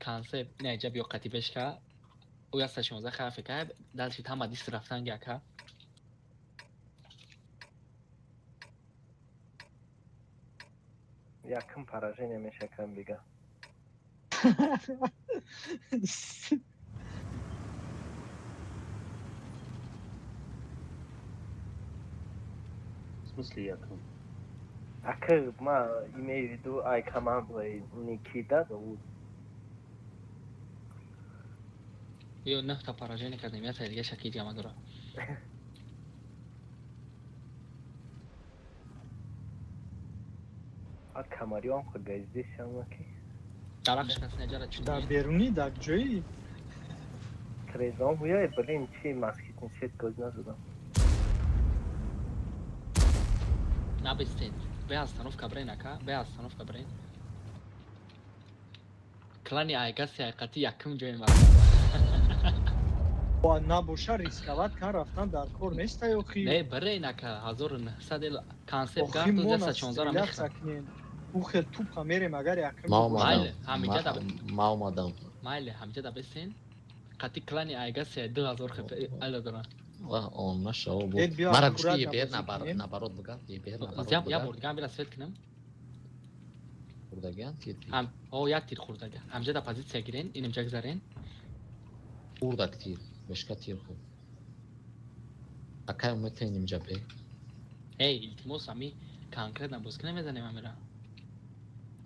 Концепт не ҷа биё қати бешка. Ӯ 116 хафе ка дальше там дис рафтан гака. Якм поражение меша кам бига. В смысле яком? Ака, ма имею в виду, ай командой Никита зовут. Ё нахта поражение кардем, я дига шаки ҷама дора. А камарион хо газди шамаки. Дарахш кас неҷара чун. Дар берунӣ, дар ҷои Трезон гуяй, блин, чи москитный сетка назадам. Набистен. Бе остановка брен ака, бе остановка брен. Клани айгаси айқати якум ҷои ма. Ба набоша рисковать кан рафтан дар кор неста ё хи. Не, брен ака, 1900 эл концепт Охи гарту мо 116 ра стреляться мехрам. кунем. Ӯ хел тупа мерем агар якум Ма ҷо бошем. омадам. Майли, ҳамиҷа да Ма омадам. Майли, ҳамиҷа да бесен. Қати клани айгаси 2000 хп айла дора. Ва он нашава Э, буд. биё Мара аккурат гуфти ебер набозӣ кунем. Наоборот биган, ебер наоборот Я биган. бор дигам бира свет кунам. Хурдаган тир. Ҳам, о як тир хурдага. Ҳамҷа да позитсия гирен, инамҷа гузарен. Хурдак тир, бешка тир хуб. Акай умед нимҷа бе. Эй, илтимос ами конкретно боз ки намезанем амира.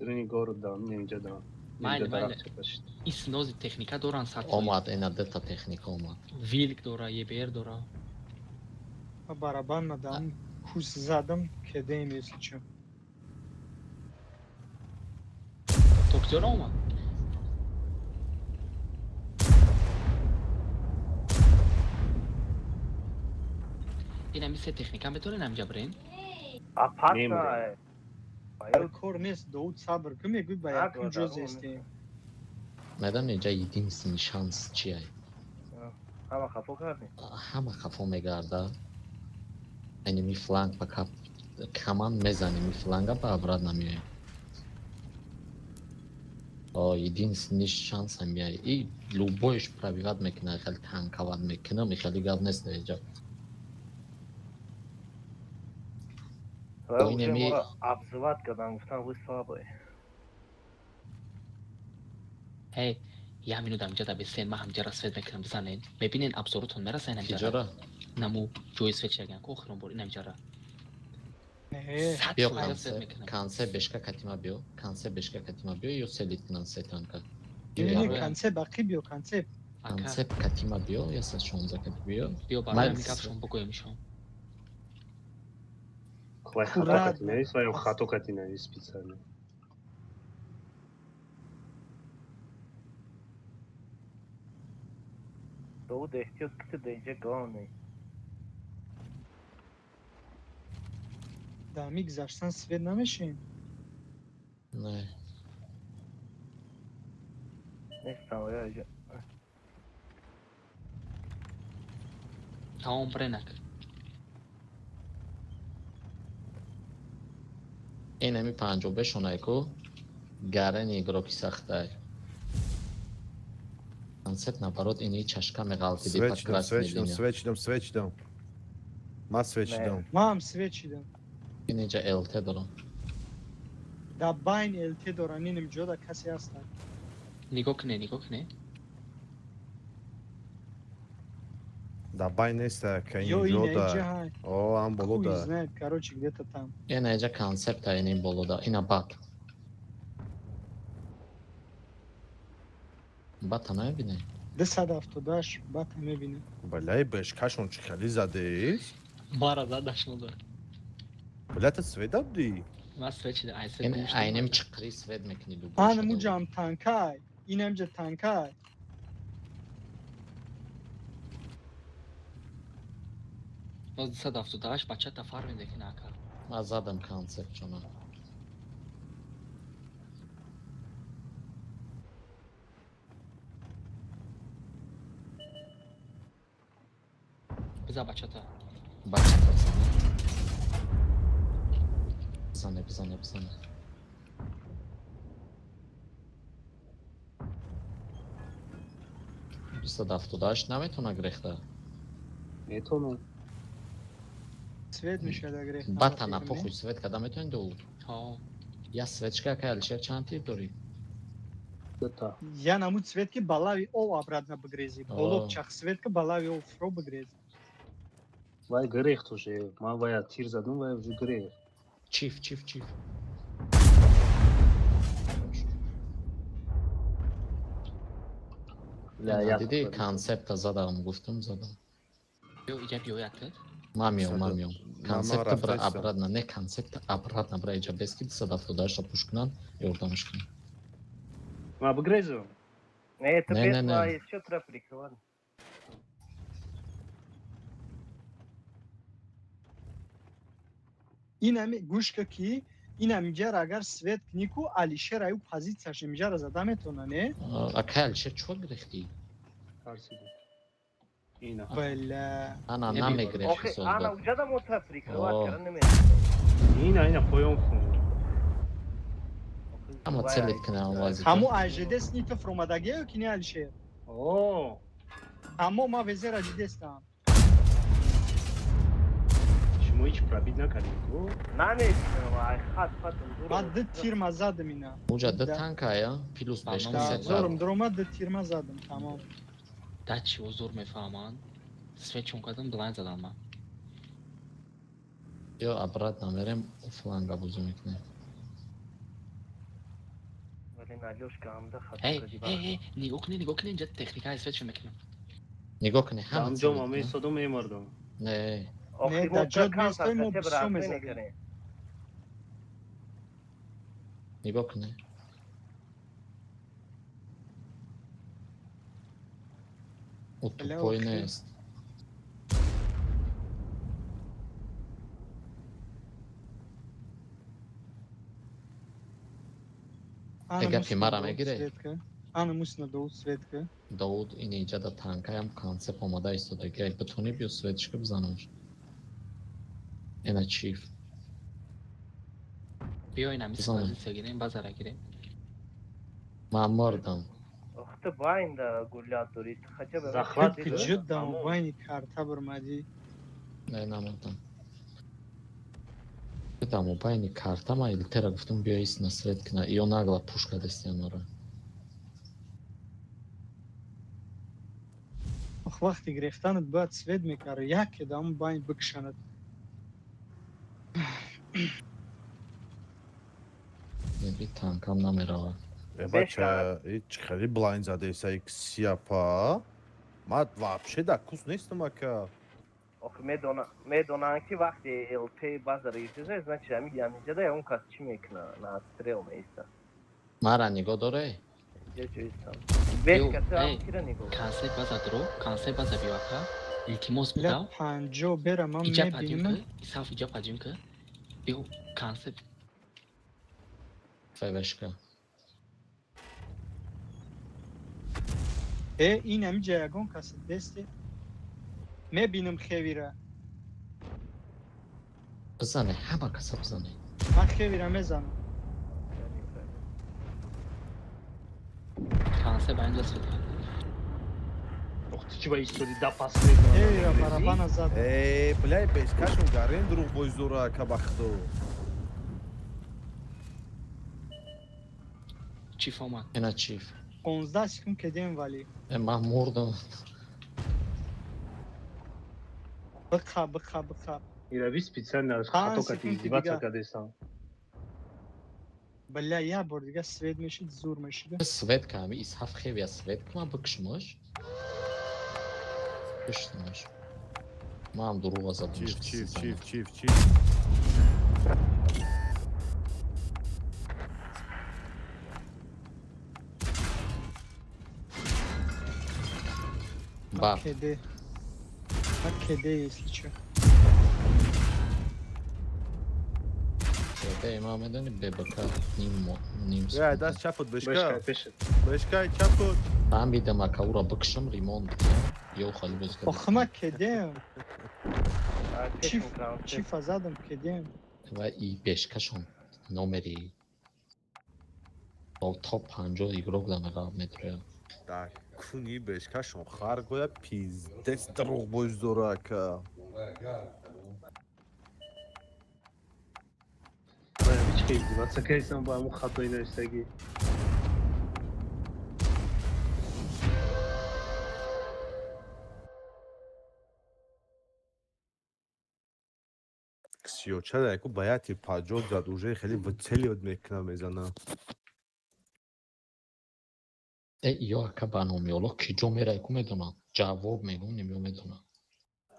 Дрини город да, немҷа да. Майли, Немҷа майли. дарахт чапашид. Ис нози техника доран сад. Омад, ена дета техника омад. Вилк дора, ЕБР дора. Ма барабан надам, кус задам, кедем если чё. То куҷоро омад? Ин ами се техника метавонен ҳамҷа бирен? Апатна. Немре. Дар кор нест, Довуд сабр кун, мегӯй ба якум ҷо зестем. Медам инҷа единственный шанс чия? Ҳама хафо кардем. Ҳама хафо мегарда. Энеми фланг ба кап каман мезанем, фланга ба обратно меоем. О, единственный шанс ҳам яй. И любойш пробивать мекунад, хеле танковать мекунам, хеле гап нест инҷа. Ва Ой, уже неми- моро обзывать кардам, гуфтам вы слабые. Эй, як минут ҳамҷа да бесен, ман ҳамҷаро свет мекунам, бизанен. Мебинен абзорутон мерасен ҳамҷара? Киҷора? Наму ҷои свет шаган, ко охирон бор ин ҳамҷара. Не, Сад Биё фоиза свет конце, мекунам. конце бешка катима биё, конце бешка катима биё ё селит кунан се танка. не, Ё не, я конце бақӣ биё, конце. Ака, конце катима биё, я 16 кати биё. биё барои Ман- ҳамин гапшон бигӯем шон. Вай хато Аккуратно. кати навис, вай хато кати навис специально. Довуд эҳтиёт ки ту даинҷа главный. Дар ми гузаштан свет намешем. Не. Нестам, я иҷа. Тамом бренак. Ин ами 55 шонайку гарани игроки сахтай. Концепт наоборот ини чашка меғалтиди Свет под чидам, красной свет чидам, линия. свет чидам, свет чидам. Ма свет Не. чидам. Ман ҳам свет чидам. Ин инҷа ЛТ дорам. Дар байн ЛТ доран, иним ҷо да касе ҳастанд. Нигоҳ куне, нигоҳ куне. Да бай неста, ка Ё ин ин ҷо иҷа да. ҳай. О, ам боло Хуй да. знает, короче, где-то там. Ин инҷа концепта ин боло да. Ина бат. Бата намебинӣ? 278 бата мебинем. Баляй бешкашон чӣ хеле задест? Мара задаш моза. Бля, ту свет дабдӣ? Ман свет чида, ай свет Ин гум шудам. айнем чиқри свет мекунӣ любой. Ан муҷам танкай, инамҷа танкай. Боз 278 бачата фарм мекуна ака. Ман задам концепт чона. Биза бачата. Бачата бизане. Бизане, бизане, бизане. 278 наметона грехта. Метонам. Свет мешада грехта. Бата на похуй свет када метони Довуд? Ҳо. Я светчка акай Алишер чанд тир дорӣ? Дута. Я намуд свет ки балави ов обратно бигрези. Боло О. чах свет ки балави ов фро бигрези. Вай грехт уже. Ман вая тир задум, вай уже грехт. Чиф, чиф, чиф. Бля, я Диди концепта задам, гуфтам задам. Биё иҷа биё якта. Ман меом, ман меом. Концепта бра рафтаистам. обратно, не концепта обратно бра иҷа без ки 278 пуш кунанд, ёрдамаш кунанд. Ма бигрезам. Не, это Не, не, без не. ма ещё тра прикрывали. Инами гӯшка ки инамиҷара агар свет кунӣ ку Алишер аю позитсияш имиҷара зада метавона, не? Акай Алишер чо грехтӣ? Тарсидам. Ина. Бля. Ана Не намегрехти Охи, ана созбат. уҷада мо тра прикрывать О. кара наметавонем. Ина, ина поён кун. Ама целит кунам вазифа. Ҳамо аждес ни ту фромадагиё ки не Алишер? О, Аммо ма везера дидестам. шумо ҳеч пробит накардед ку? Наметавонам, ай хат фатам дур. Ма ду тирма задам ина. Уҷа ду Да. танка я, плюс Ба, бешка ном Да, се зорум дуромад ду тирма задам, тамом. Да чиво зур мефаҳманд. Свет чун кардам блайн задам ман. Ё обратно мерем, фланга бозӣ мекунем. Вале Алёшка ҳамда хат Эй, кади эй, эй, нигоҳ кунед, нигоҳ кунед, инҷа техникаи свет чун мекунам. Нигоҳ кунед, ҳама Ҳамҷо ма целит кунанд. месодум мемардам. Не, Охи Не, мо дар тра ҷод кам местои мо хотя бы бисёр рафта мезадем. мекунем. нигоҳ кунед. Ӯ Бля, тупой охи. нест. Ана Э, гапи мусна мара Довуд мегирӣ? светка. Ана мусна Довуд светка. Довуд ин иҷада танкаям концепт омода истодаги. Ай битонӣ биё светчка бизанамш. Ена чиф. Биё ин ҳами Бизанам. позитсия гирем, базара гирем. Ман мордам. Ох, ту байнда гулят дорӣ, ту хотя бы Захват Ту Ти ҷуд да? дам Тамом. байни карта бурмадӣ. Не, намордам. Дамо байни карта ма илтера гуфтам биё истина свет куна. Ё нагла пушка дестиан мора. Ох, вақти гирифтанат бояд свет мекард, яке дам байн бикшанад. Неби танкам намерава. Э, бача, ҳеч хеле блайн задеса ик сияпа. Ма вообще да кус нестам ака. Охи медонанд ки вақте ЛТ базара гирифта, значит ҳами ҳамиҷада ягон кас чӣ мекуна, на стрел меиста. Мара нигоҳ доре? Иҷа ҷоистам. Бешка ту ҳам эй. кира нигоҳ. Концепт база дро, концепт база биё ака. Илтимос Бля, будав. панҷо бера ман Иҷа падим мебинам. ки, саф иҷа падим ки. Биё концепт ФВшка. Э, ин ҳамиҷа ягон кас десте. Мебинам хевира. Бизане, ҳама каса бизане. Ман хевира мезанам. концепт ба инҷа свет кардам. Ох, ту чӣ ба истоди да пас Хевира мезанам. барабана зад. Э, бля, бешкашон гарен дурӯғ боз дора ака бахто. Чиф омад. Ена чиф. 15 секунд кедем вале. Э, ман мурдам. Биқа, биқа, биқа. Ирави специально Панҷ хато кати секунди издеваться дига. кардесам. Бля, як бор дига свет мешид, зур мешид. Свет ками, исҳаф хевия свет кма бикшмаш. Киштмаш. Ман дурӯға задам. Чиф, чиф, чиф, чиф, чиф. Ба, Кеде. А кеде, если чё. Де ма медони ББК ним ним. Я даст чапот Бешка, бешка. пешет. Бешка чапот. Фаҳмидам ака ура бикшам ремонт кунам. Ё холи боз кардам. Ох, ма кедем. Чиф, Чифа задам кедем. Ва и бешкашон номери Топ 50 игрок да меғалб медрояд. Да куни бешкашон хар гоя пиздец дурӯғ боз дора ака. Ман ҳеҷ хел издеваться кардам ба ҳамун хатои навиштагӣ. Ксиёчара яку ба як тир 50 зад, уже хеле выцеливать мекуна, мезана. Э, ё ака ба номиоло ки ҷо мерай ку медонам. Ҷавоб мегум, немё медонам.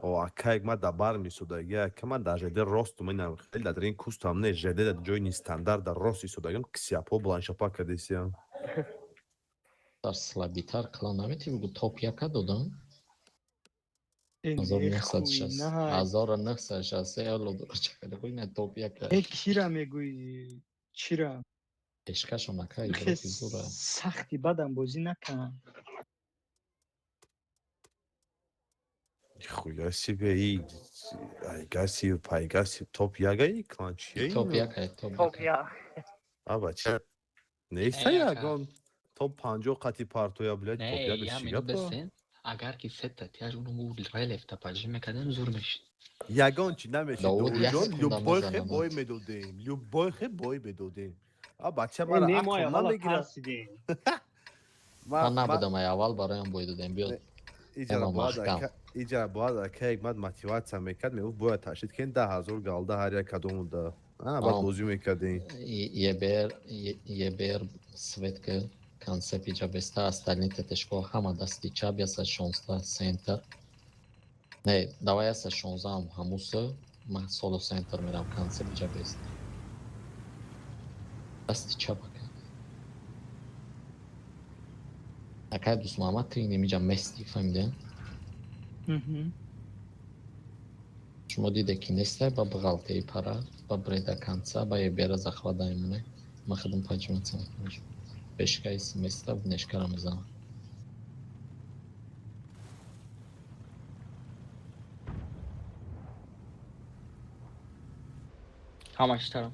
О, ака, як ма да бар мисодаги, ака, ман дар жд росту менам, хеле дар ин кустам не, жд дар ҷои нестандарт дар рост истодагим, ксиапо бланшапа кардесиям. Дар слабитар клан намети бигу топ яка додам. Э, не, 1960 хуйна. 1963 эло чакада хуйна топ яка. Э, кира мегӯӣ? Чира? Пешкашон ака Хе игроки зура. сахти бадам бозӣ накан. Хуя себе, и айгаси пайгаси топ яга и клан чие? Топ яка, топ Топ яка. як. А бача неста. Не, ака. Ягон топ 50 қати партоя, блядь, топ Не, яга я чӣ минут гапа? бесен. Агар ки сета тяж уну релеф та пажи мекардем, зур мешид. Ягон чӣ намешид. Довуд як Довудҷон, секунда любой хе мезанам. бой медодем, любой хе бой медодем. А бача Э, мара не, мо ақл аввала намегирад. тарсидем. Ман набудам, ай аввал бароям бой додем. Биёд. Иҷара Эма бояд маҳкам. ака, иҷара бояд ака як мад мотиватсия мекард, мегуфт бояд ташрид кен 10 000 галда ҳар як кадомуда. А баъд Ам. бозӣ мекардем. ЕБР, ЕБР светка концепт иҷа беста, остальные тетешко ҳама дасти чап, 116 центр. Не, давай 116 ҳам ҳамуса, ман соло центр мерам, концепт иҷа бест. Дасти чап ака. Акай Дустмуҳаммад, ти инем иҷа мести, фаҳмидем? Мгм. Шумо диде ки нестай, ба бғалтеи пара, ба бреда конца, ба ЕБР захват даимоне. Ман худам поджиматься мекунам. Пешкаи места внешкара мезанам. Ҳамаш тараф.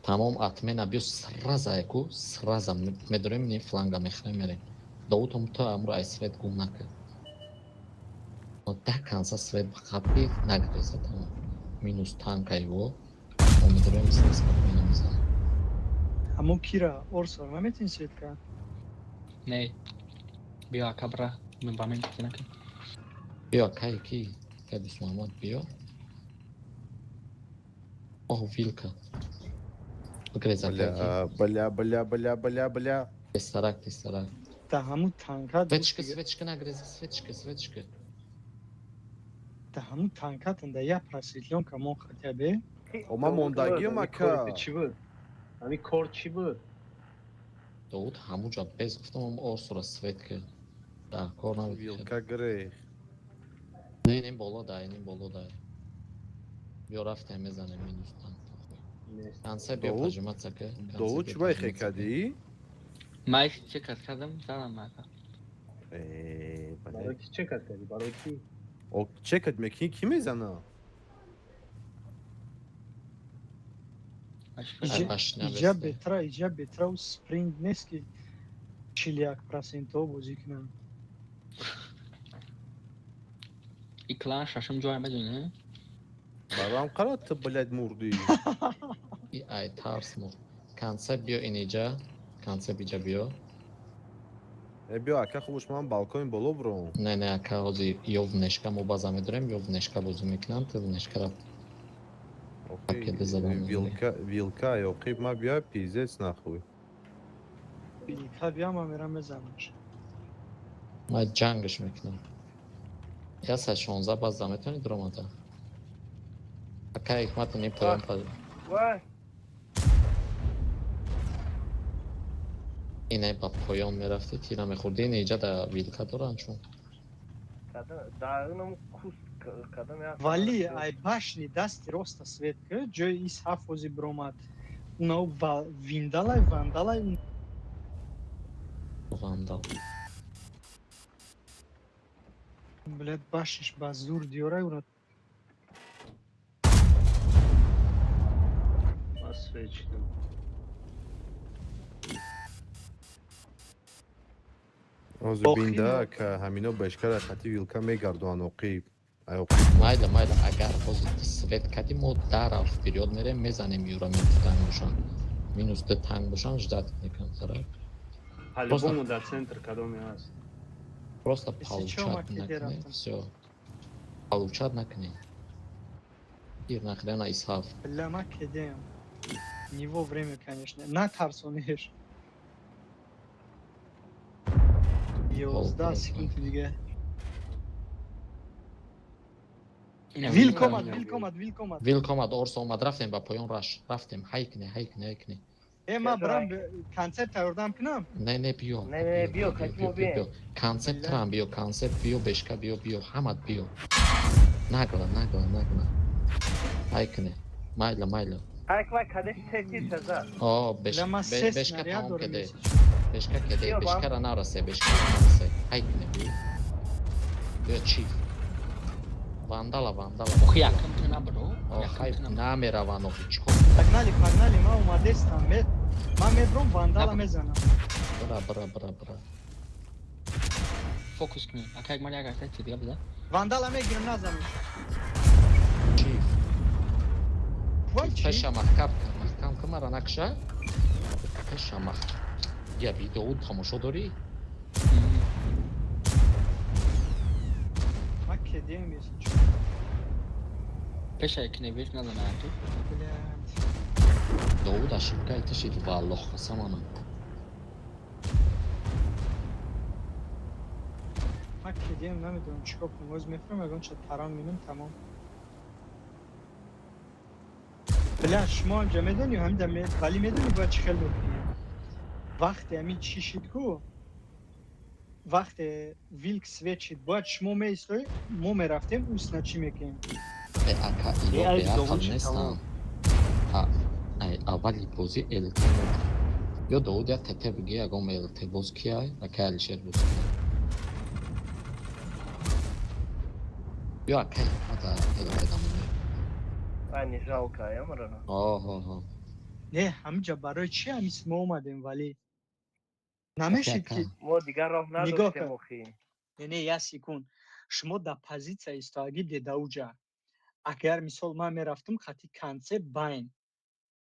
Тамом, отмена, биё сразу яку, сразу медорем, не фланга мехӯрем, мерем. Довудам, то амро ай свет гум накард. Но до конца свет қапи нагреза, тамом. Минус танка его. Мо медорем, спокойно мезанем. Ҳамон кира орсор наметин свет кард? Не. Биё ака бра. Мен ба мен накун. Биё кай ки? Кай Дустмуҳаммад, биё. Оҳ, вилка. Бигреза кай ки. Бля, бля, бля, бля, бля, бля. Тестарак, тестарак. Да ҳамун танка Светчка, светчка нагреза, светчка, светчка. Да ҳамун танкатан да я просветлёнка мон хотя бы. О, ман мондагиам, Ҳамин ака. кор чӣ буд? Ҳамин кор чӣ буд? Довуд ҳамуҷа без гуфтам орсура свет ки. Да, кор набуд. Вилка грех. Не, не боло дай, не боло дай. Биё рафтем, мезанем минус танк. Нест. Конце биё Довуд? пожиматься ки. Конце Довуд, биё чӣ бай хе пожиматься ки. кардӣ? Ман чекат кардам, задам ака. Э, бля. Барои ки чекат кардӣ? Барои ки? О, чекат мекунӣ, кӣ мезана? Ай, башня Иҷа бесте. бетра, иҷа бетра у спринт нест ки 41 процентҳо бозӣ кунанд. И клан шашум ҷой медонӣ? Барам қара ту, блядь, мурдӣ. И ай тарс мурд. Конце биё инҷа, конце биҷа биё. Э, биё ака, хубш ман балкони боло буром. Не, не, ака, ҳозир ё внешка мо база медорем, ё внешка бозӣ мекунам, ту внешкара Окей, Пакеты задам. Вилка, вилка, ёқиб ма биё, пиздец нахуй. Вилка биям, ман мерам мезанамш. Ман ҷангаш мекунам. 116 база метавонӣ дуромада. Ака ҳикмат не поён Вай, ине ба поён мерафтӣ, тира мехӯрдӣ, ине иҷа да вилка доранд чун. кадам даунам куст кадам як. Вали ай башни дасти роста свет ки ҷои ис ҳафт ҳози биромад. Унау виндалай, вандалай. Вандал. Блядь, башниш ба зур диёрай ура. Ман свет шидам. Ҳозир Охи бинда ма- ка ҳамино бешкара хати вилка мегардонанд оқиб. Ай оқиб. Майла, майла, агар ҳозир ту свет кардӣ, мо дарав вперёд мерем, мезанем юра, минус танг бошан. Минус ду танг бошан, ждать мекунам тараф. По-любому дар центр кадоме ҳаст. Просто Если чё, получать ма киде накунем, рафтам. всё. Получать накунем. Тир нахӯрена исҳаф. Бля, ма кедем. Не во время, конечно. Натарсонеш. 11 секунди дига. Ина Вилк вилка. омад, вилк омад, вилк омад. Вилк омад, орс омад, рафтем ба поён раш. Рафтем, ҳай кне, ҳай кне, ҳай кне. Э, ма брам концепт тайёрдам кунам? Не, не, биё. Не, не, биё, хотим биё, биё. биёем. Концепт Бля. трам биё, концепт биё, бешка биё, биё, ҳамат биё. Нагла, нагла, нагла. Ҳай кне. Майла, майла. Ҳар вай кадеш тетир шаза. О, беш, Бля, ма се бешка снаряд тамом дорам. кеде. Если чё. Бешка кеде, Биё, бам. бешкара нарасе, бешкара нарасе. Ҳай кне, биё. Биё, чиф. Вандала, вандала. Охи, якам ту набро. О, Якам хай ту набро. намераванд охи, чикор? Погнали, погнали, ма омадестам. Ма мебром, вандала Набро. мезанам. Бра, бра, бра, бра. Фокус кунӣ. Ака, як мар як ака дига буда. Вандала мегирам, назаниш. Чиф. Вай чӣ? Пеша маҳкам кун, маҳкам кун, мара накша. Пеша мах. Я видео тамошо дорӣ? Ма кедем, если чё. Пеша кне вилк назана ту. Блядь. Довуд ошибка айташид, валлоҳ қасамана. Ма кедем, намедонам чикор кунам. Оз мефурам, ягон ча таран минам, тамом. Бля, шумо ҳамҷа медонӣ, ҳамида вале медонӣ бояд чӣ хел мекунӣ? Вақте ҳамин чӣ шид ку, вақте вилк свет шид, бояд шумо меистоӣ, мо мерафтем, усна чӣ мекунем? Э, ака, Э, иё ай, беақл Довуд чӣ нестам. тамом. Ай, аввали бозӣ ЛТ ё Довуд як ТТ биги, ягон ЛТ боз кияй, ака Алишер боз кияй. Ё ака ҳикмата ЛТ дамонӣ. Ай, не жалко, ямара. Оҳо. Не, ҳамиҷа барои чӣ ҳамис мо омадем, вале намешид Ака, ки Мо дигар роҳ Нигоҳ надоштем кун. охи. Не, не, як секунд. Шумо дар позитсия истоагӣ дедауҷа. Агар мисол ман мерафтам хати концепт байн.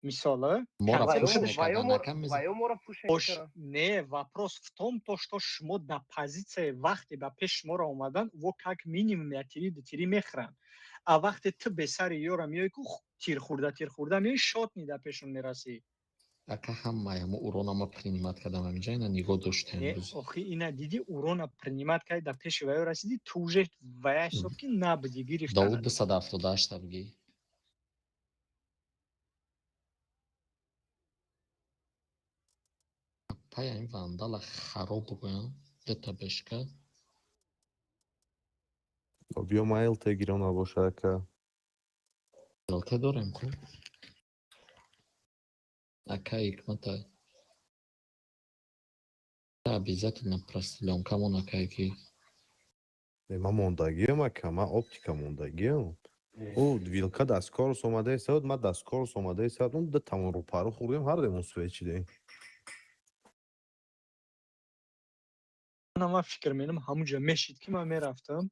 Мисол, а? Мора Концепт пуш худаш- мекардан, ака Ваё моро пуш Ош, мекардан. не, вопрос в том, то, что шумо дар позитсияи вақте ба пеш шуморо омадан, во как минимум як тири, ду тири мехӯранд. А вақте ту бесари ёра меоӣ ку, тир хӯрда, тир хӯрда меоӣ, шотни дар пешон мерасӣ. Ака, ҳамаи ҳамо урона ма принимать кардам ҳаминҷа, ина нигоҳ доштем Не, рӯз. охи, ина диди, урона принимать карди, дар пеши ваё расидӣ, ту уже вая ҳисоб ки набудӣ, Довуд гирифтанат. 278-та биги. Пая ин вандала хароб бигӯям, дута бешка. Биё, ма ЛТ гирам набоша, ака. ЛТ дорем ку. Ака ҳикмата. Обязательно простреленкамон, акай ки. Э, ма мондагиам, ака, ма оптика мондагиам. Ӯ вилка дар скорос омада истод, ма дар скорос омада истодам, ду тамон рӯпарӯ хӯрдем, ҳар демон свет шидем. Ман фикр менам, ҳамунҷа мешид ки ман мерафтам,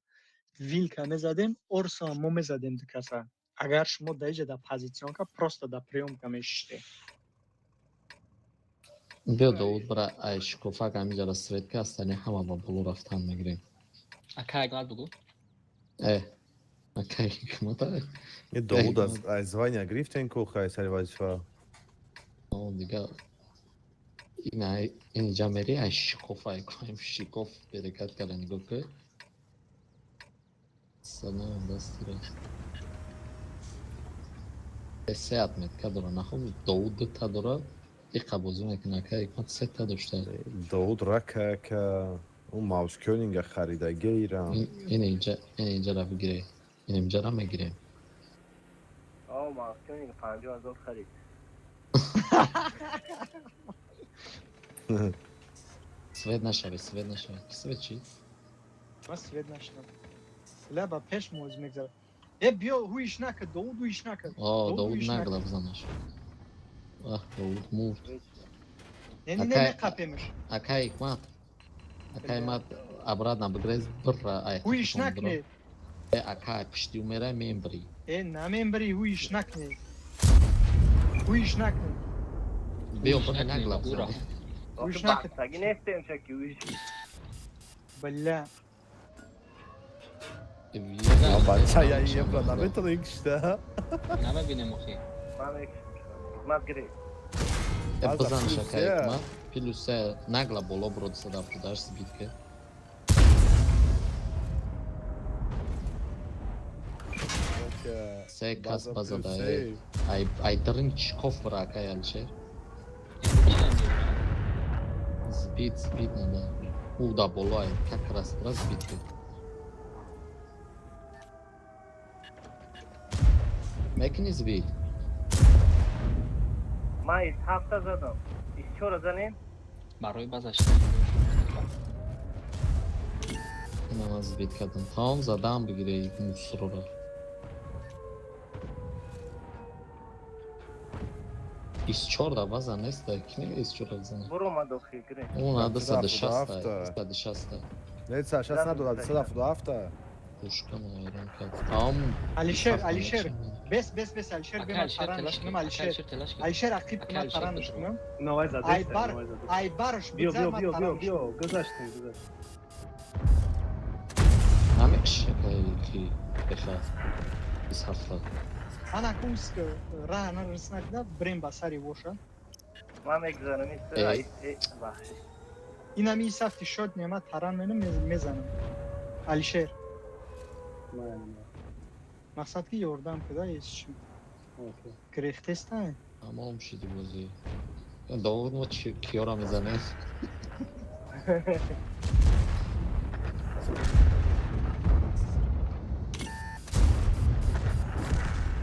вилка мезадем, орсо ҳам мо мезадем ду каса. Агар шумо дар иҷа дар позиционка просто дар приёмка мешиштед. Биё, Довуд, бара ай шукуфак ҳаминҷара свет ка астани ҳама ба боло рафтан мегирем. Ака, як мар бугу. Э, ака ҳикмата. Е, Довуд аз ай звания гирифтен ку хай сари вазифа. О, дига ина инҷа мери ай шикоф ай кӯем шикоф берекат карда нигоҳ кун. Салом дастира. Се отметка дора, нахоб Довуд дута дора, иқа бозӣ мекунад, ака ҳикмат сета дошта. Довуд рака, ака. Ӯ маускёнинга харида гейрам. Ин инҷа, ин инҷара бигире. Ин инҷара мегирем. О, маскёнинг 50 000 харид. Свет нашавӣ, свет нашавӣ. Свет чӣ? Ман свет нашидам. Бля, ба пеш моз мегзарад. Э, биё, ҳуиш накард, Довуд ҳуиш накард. О, Довуд Довуд ҳуиш нагла накард. бизанаш. Аҳ, Довуд мурд. Не, не, не, Акай- меқапемш. Ака ҳикмат. Акай ма обратно бигрез бирра ай. Ҳуиш накунед. Э, ака, пишти умера мембри. Э, намембри, ҳуиш накунед. Ҳуиш накунед. Биё Ҳуиш бира накунед, наглаб бура. зане. Ҳуиш накунед. Бастагӣ нестем шаки уиш. Бля. Бача, я ебра наметонем кишта. Намебинем охи. Ман ман гирифт. Э, База бизан плюс шакай се. ма. Плюс се нагла боло брод 178 сбитка. Се кас база да е. Ай ай дрин чков бра акай Алишер. Сбит, сбит надо. У да боло ай как раз раз сбитка. Мекни сбит. Ман из ҳафта задам. Из чора занем? Барои базаш. Ина ман сбит кардам. Тамом задам бигире мусрора. Из чорда база неста, ки нега из чора бизана. Буромад охи гирифт. Он 177. 160. Не, 160 надодад, 177. Пушка майрон кард. Тамом. Алишер, Алишер. Бес, бес, бес, Алишер, Ака бе ман Алишер таранаш телаш кунам, кун. Ака Алишер. Алишер телаш кун. Алишер ақиб Ака кунам, Алишер таранаш бидро. кунам. Навай Ай задеста, бар, навай задеста. ай барш Биё, бигзар биё, ман биё, биё, таранаш. биё, гузаштем, гузаштем. Намекшакай ки беха. Из ҳафта. Ана кунс раҳ нарас накда, брем ба сари воша. Ман мегузарам из Э. бахшиш. Инами исафти шот нема таран менам мезанам. Алишер, Май, май. мақсад ки ёрдам куда ес Окей. гирехтеста. Тамом шуди бозӣ. Довуд мо киёра мезанем?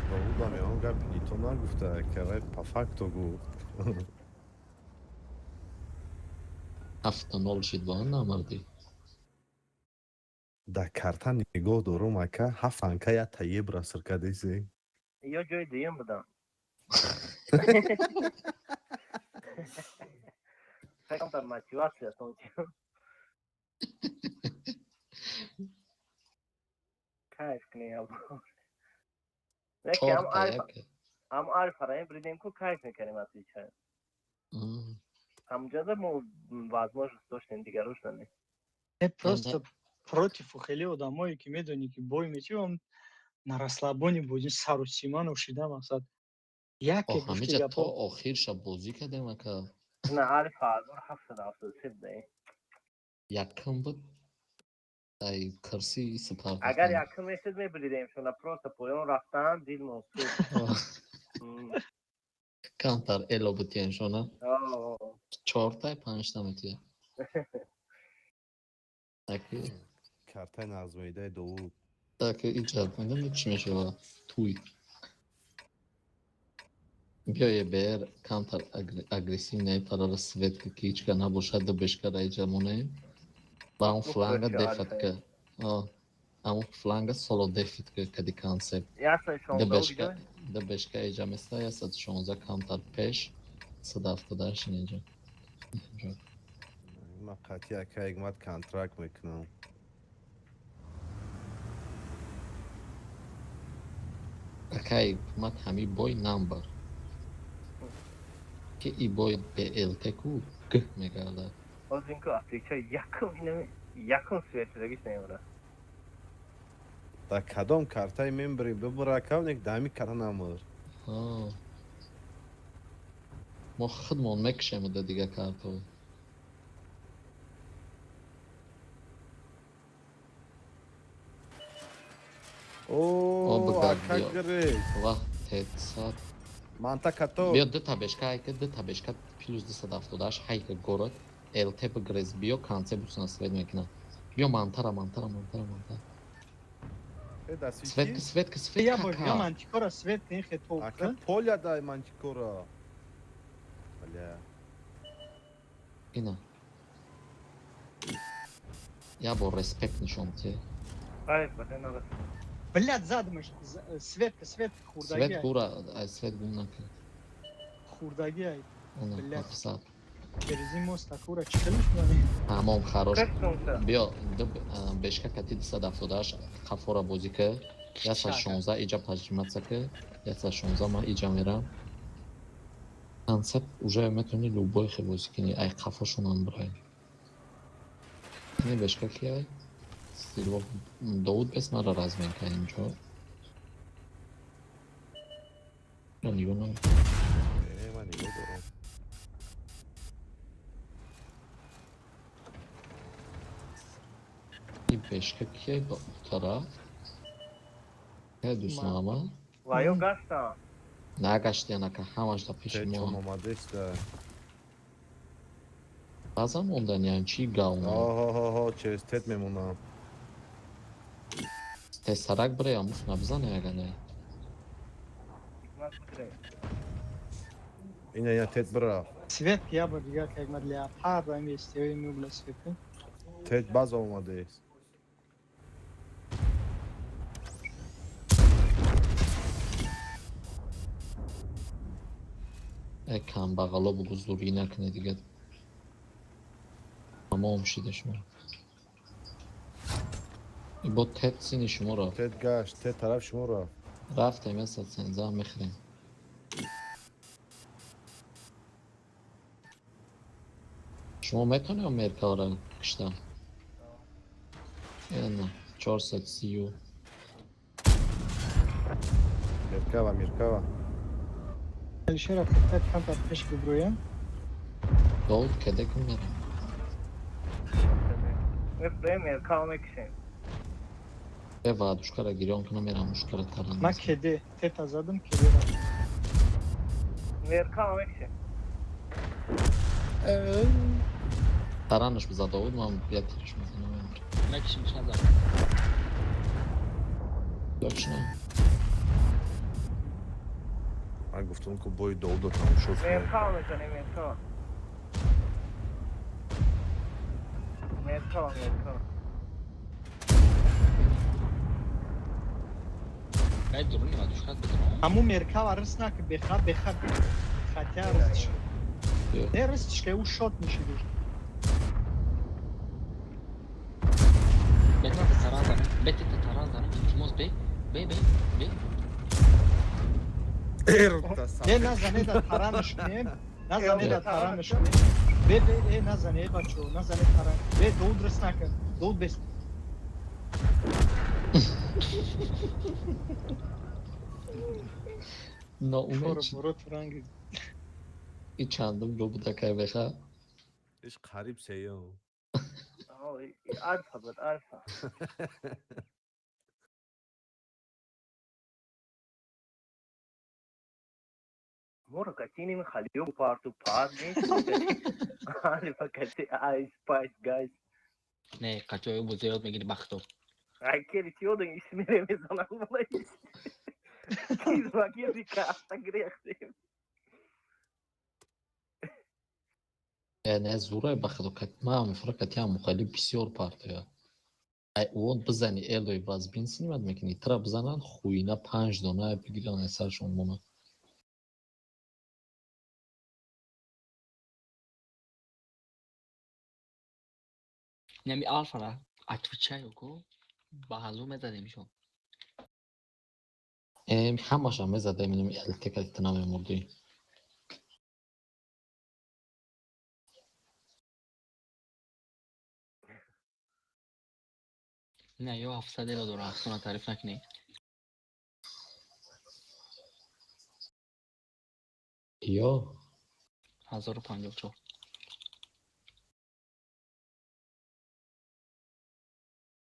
Довудам он гапи нито нагуфта, ка вай по факту гуфт. 7-0 шид ба намардӣ. Да карта нигоҳ дорум, ака, ҳафт анка я та ебра сир кардеси. Ё ҷои дуюм будам. Камтар мотивация тон. Кайф кунем. Яке ҳам Чорта альфа як. ҳам альфа ра бридем ку кайф мекардем аз ича. Ҳамҷода мо возможность доштем, дигарош не. Не, просто против хеле одамое ки медонӣ ки бой метиём на расслабоне будем сару сима нӯшида мақсад. Яке гуфти Ҳамиҷа то гапо охирша бозӣ кардем ака. На альфа 1773 будаем. Якум буд. Ай кирси сипар. Агар якум мешуд мебридем шуна, просто поён рафтан дилмон сӯхт. Камтар эло бутиен шона. О, Чорта панҷта метия. Таки Картаи нағзмоидаи Довуд. Таки иҷа медонӣ чӣ мешава? Туй. Биёе бер камтар агрессив не парара свет ки ҳичка набошад ду бешкара иҷа монем. Ба он Ну, фланга короче, дефат альфа. ка. О, амон фланга соло дефит ка кади концепт. Ясад Ду шонздаҳ бешка, ҷой. ду бешка иҷа места 116 камтар пеш 178 инҷа. Ман қатъи ака ҳикмат контракт мекунам. Акай ҳикмат ҳами бой намбар. Ки и бой БЛТ ку г мегардад. Ҳозир ку африча якум инами якум свет шудагиш намебара. Да кадом картаи мембри бибура ака, нек да ҳами карта намур. А. Мо худмон мекушем да дига картҳо. О, бигар, ака биё. гирифт. Вах тетсад. Манта като. Биё ду табешка ҳайка, ду табешка плюс 278 ҳайка город ЛТ бигрез биё конце бусна свет мекунад. Биё мантара, мантара, мантара, мантара. Э, да свити? Светка, светка, Я светка. бо я мантикора свет не хето. Ака поля дай мантикора. Бля. Ина. Я бо респект нишон те. Ай, бада нарас. Блядь, задмаш светка, светка хурдаги. Свет гура, ай свет гум накард. Хурдаги ай. Она Блядь. ҳафтсад. Через ин мост акура чӣ хел мекунӣ? Тамом, хорош. Каштонса. Биё, бешка кати 278 қафора бозӣ ки, 116 иҷа пажиматса ки, 116 ман иҷа мерам. Концепт уже метавонӣ любой хе бозӣ кунӣ, ай қафошонам бирай. Не бешка ки ай? Силва Довуд бес мара размен ка инҷо. Я нигоҳ намекунам. Не, ман нигоҳ дорам. Ин бешка ки ай ба он тараф? Ке дӯст Муҳаммад? Ва ё гаштам. Нагаштиян ака, ҳамаш дар пеши Те чон мо. омадеста. Баъзан монданиян чӣ гавна? Оҳоҳоҳо, через тет мемонам. Тезтарак бирай, амуф набизане ага не. Ҳикмат бигирем. Ина, ина тет бирафт. Свет я бор дигар как мад леопард ам естиёи мюбла свет. Тет база омадест. Э камбағало бугу зурӣ накунед дига. Тамом шида шумо. Бо тет сини шумо рафт. Тет гашт, тет тараф шумо рафт. Рафтем 113 мехӯрем. Шумо метавонед Меркалро киштан? Э на, 430. Меркава, Меркава. Алишера фақат камтар пеш биброям. Довуд кеде кун мерам. Мефроем меркава мекушем. Э ваъдушкара гирён кунам мерам ушкара таран. Ман кеде тета задам кеде рафт. Меркава мекушем. Таранаш биза Довуд, ман я тирш мезанам. Мекишимш назар. Точно. Ман гуфтам ку бои Довуда тамошо кунем. Меркава мезанем, меркава. Меркава, меркава. Кай дуруни вадушкат бедорам. Ҳамун меркава рис наки беха беха хатя рис. Биё. Не рис ки ӯ шот мешид. Бетете таран занем. Бетете таран занем. Илтимос бе. Бе бе бе. Не назане да таранаш кунем. Назане да таранаш кунем. Бе бе э назане э бачо, назане таран. Бе Довуд рис накун. Довуд бес. Ноумед Фора шуд. боро туранги. И чандум ҷо буда кай беха? Иш қариб сеюм. Альфа буд, альфа. Моро катиним халио парту пар нест. Альфа кати Ice Spice guys. Не, қачои бозӣ ёд мегири бахто. Ай кери тиёден исмире мезанам валай. Кизва кизи каста грехтем. Э не зурай бахадо кат ма мефра кати ам хеле бисёр партия. Ай он бизани элой вазбин снимат мекунӣ, тра бизанан хуйна панҷ дона бигиран ай саршон мона. Нами алфара отвечаю ку ба ҳазу мезадемшон. Э ҳамаша мезадем инам ЛТ кати ту намемурдӣ. Не, ё 700 эро дора, афсона таъриф накунӣ. Ё 1054.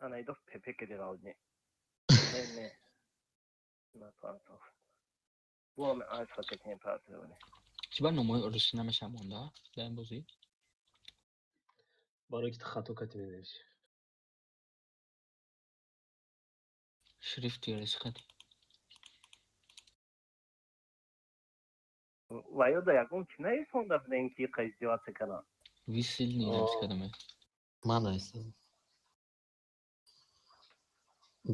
Ана идов ПП кеди галдни. Не, не. На партов. Буам альфа катин партовни. Чӣ ба номҳои русӣ намешавад монда дар ин бозӣ? Барои ки ту хато кати менависӣ. Шрифти русӣ хати. Ва ё да ягон чи наисонда будем ки иқа издеваться кардам. Висилни навис кардаме. Ман наистам.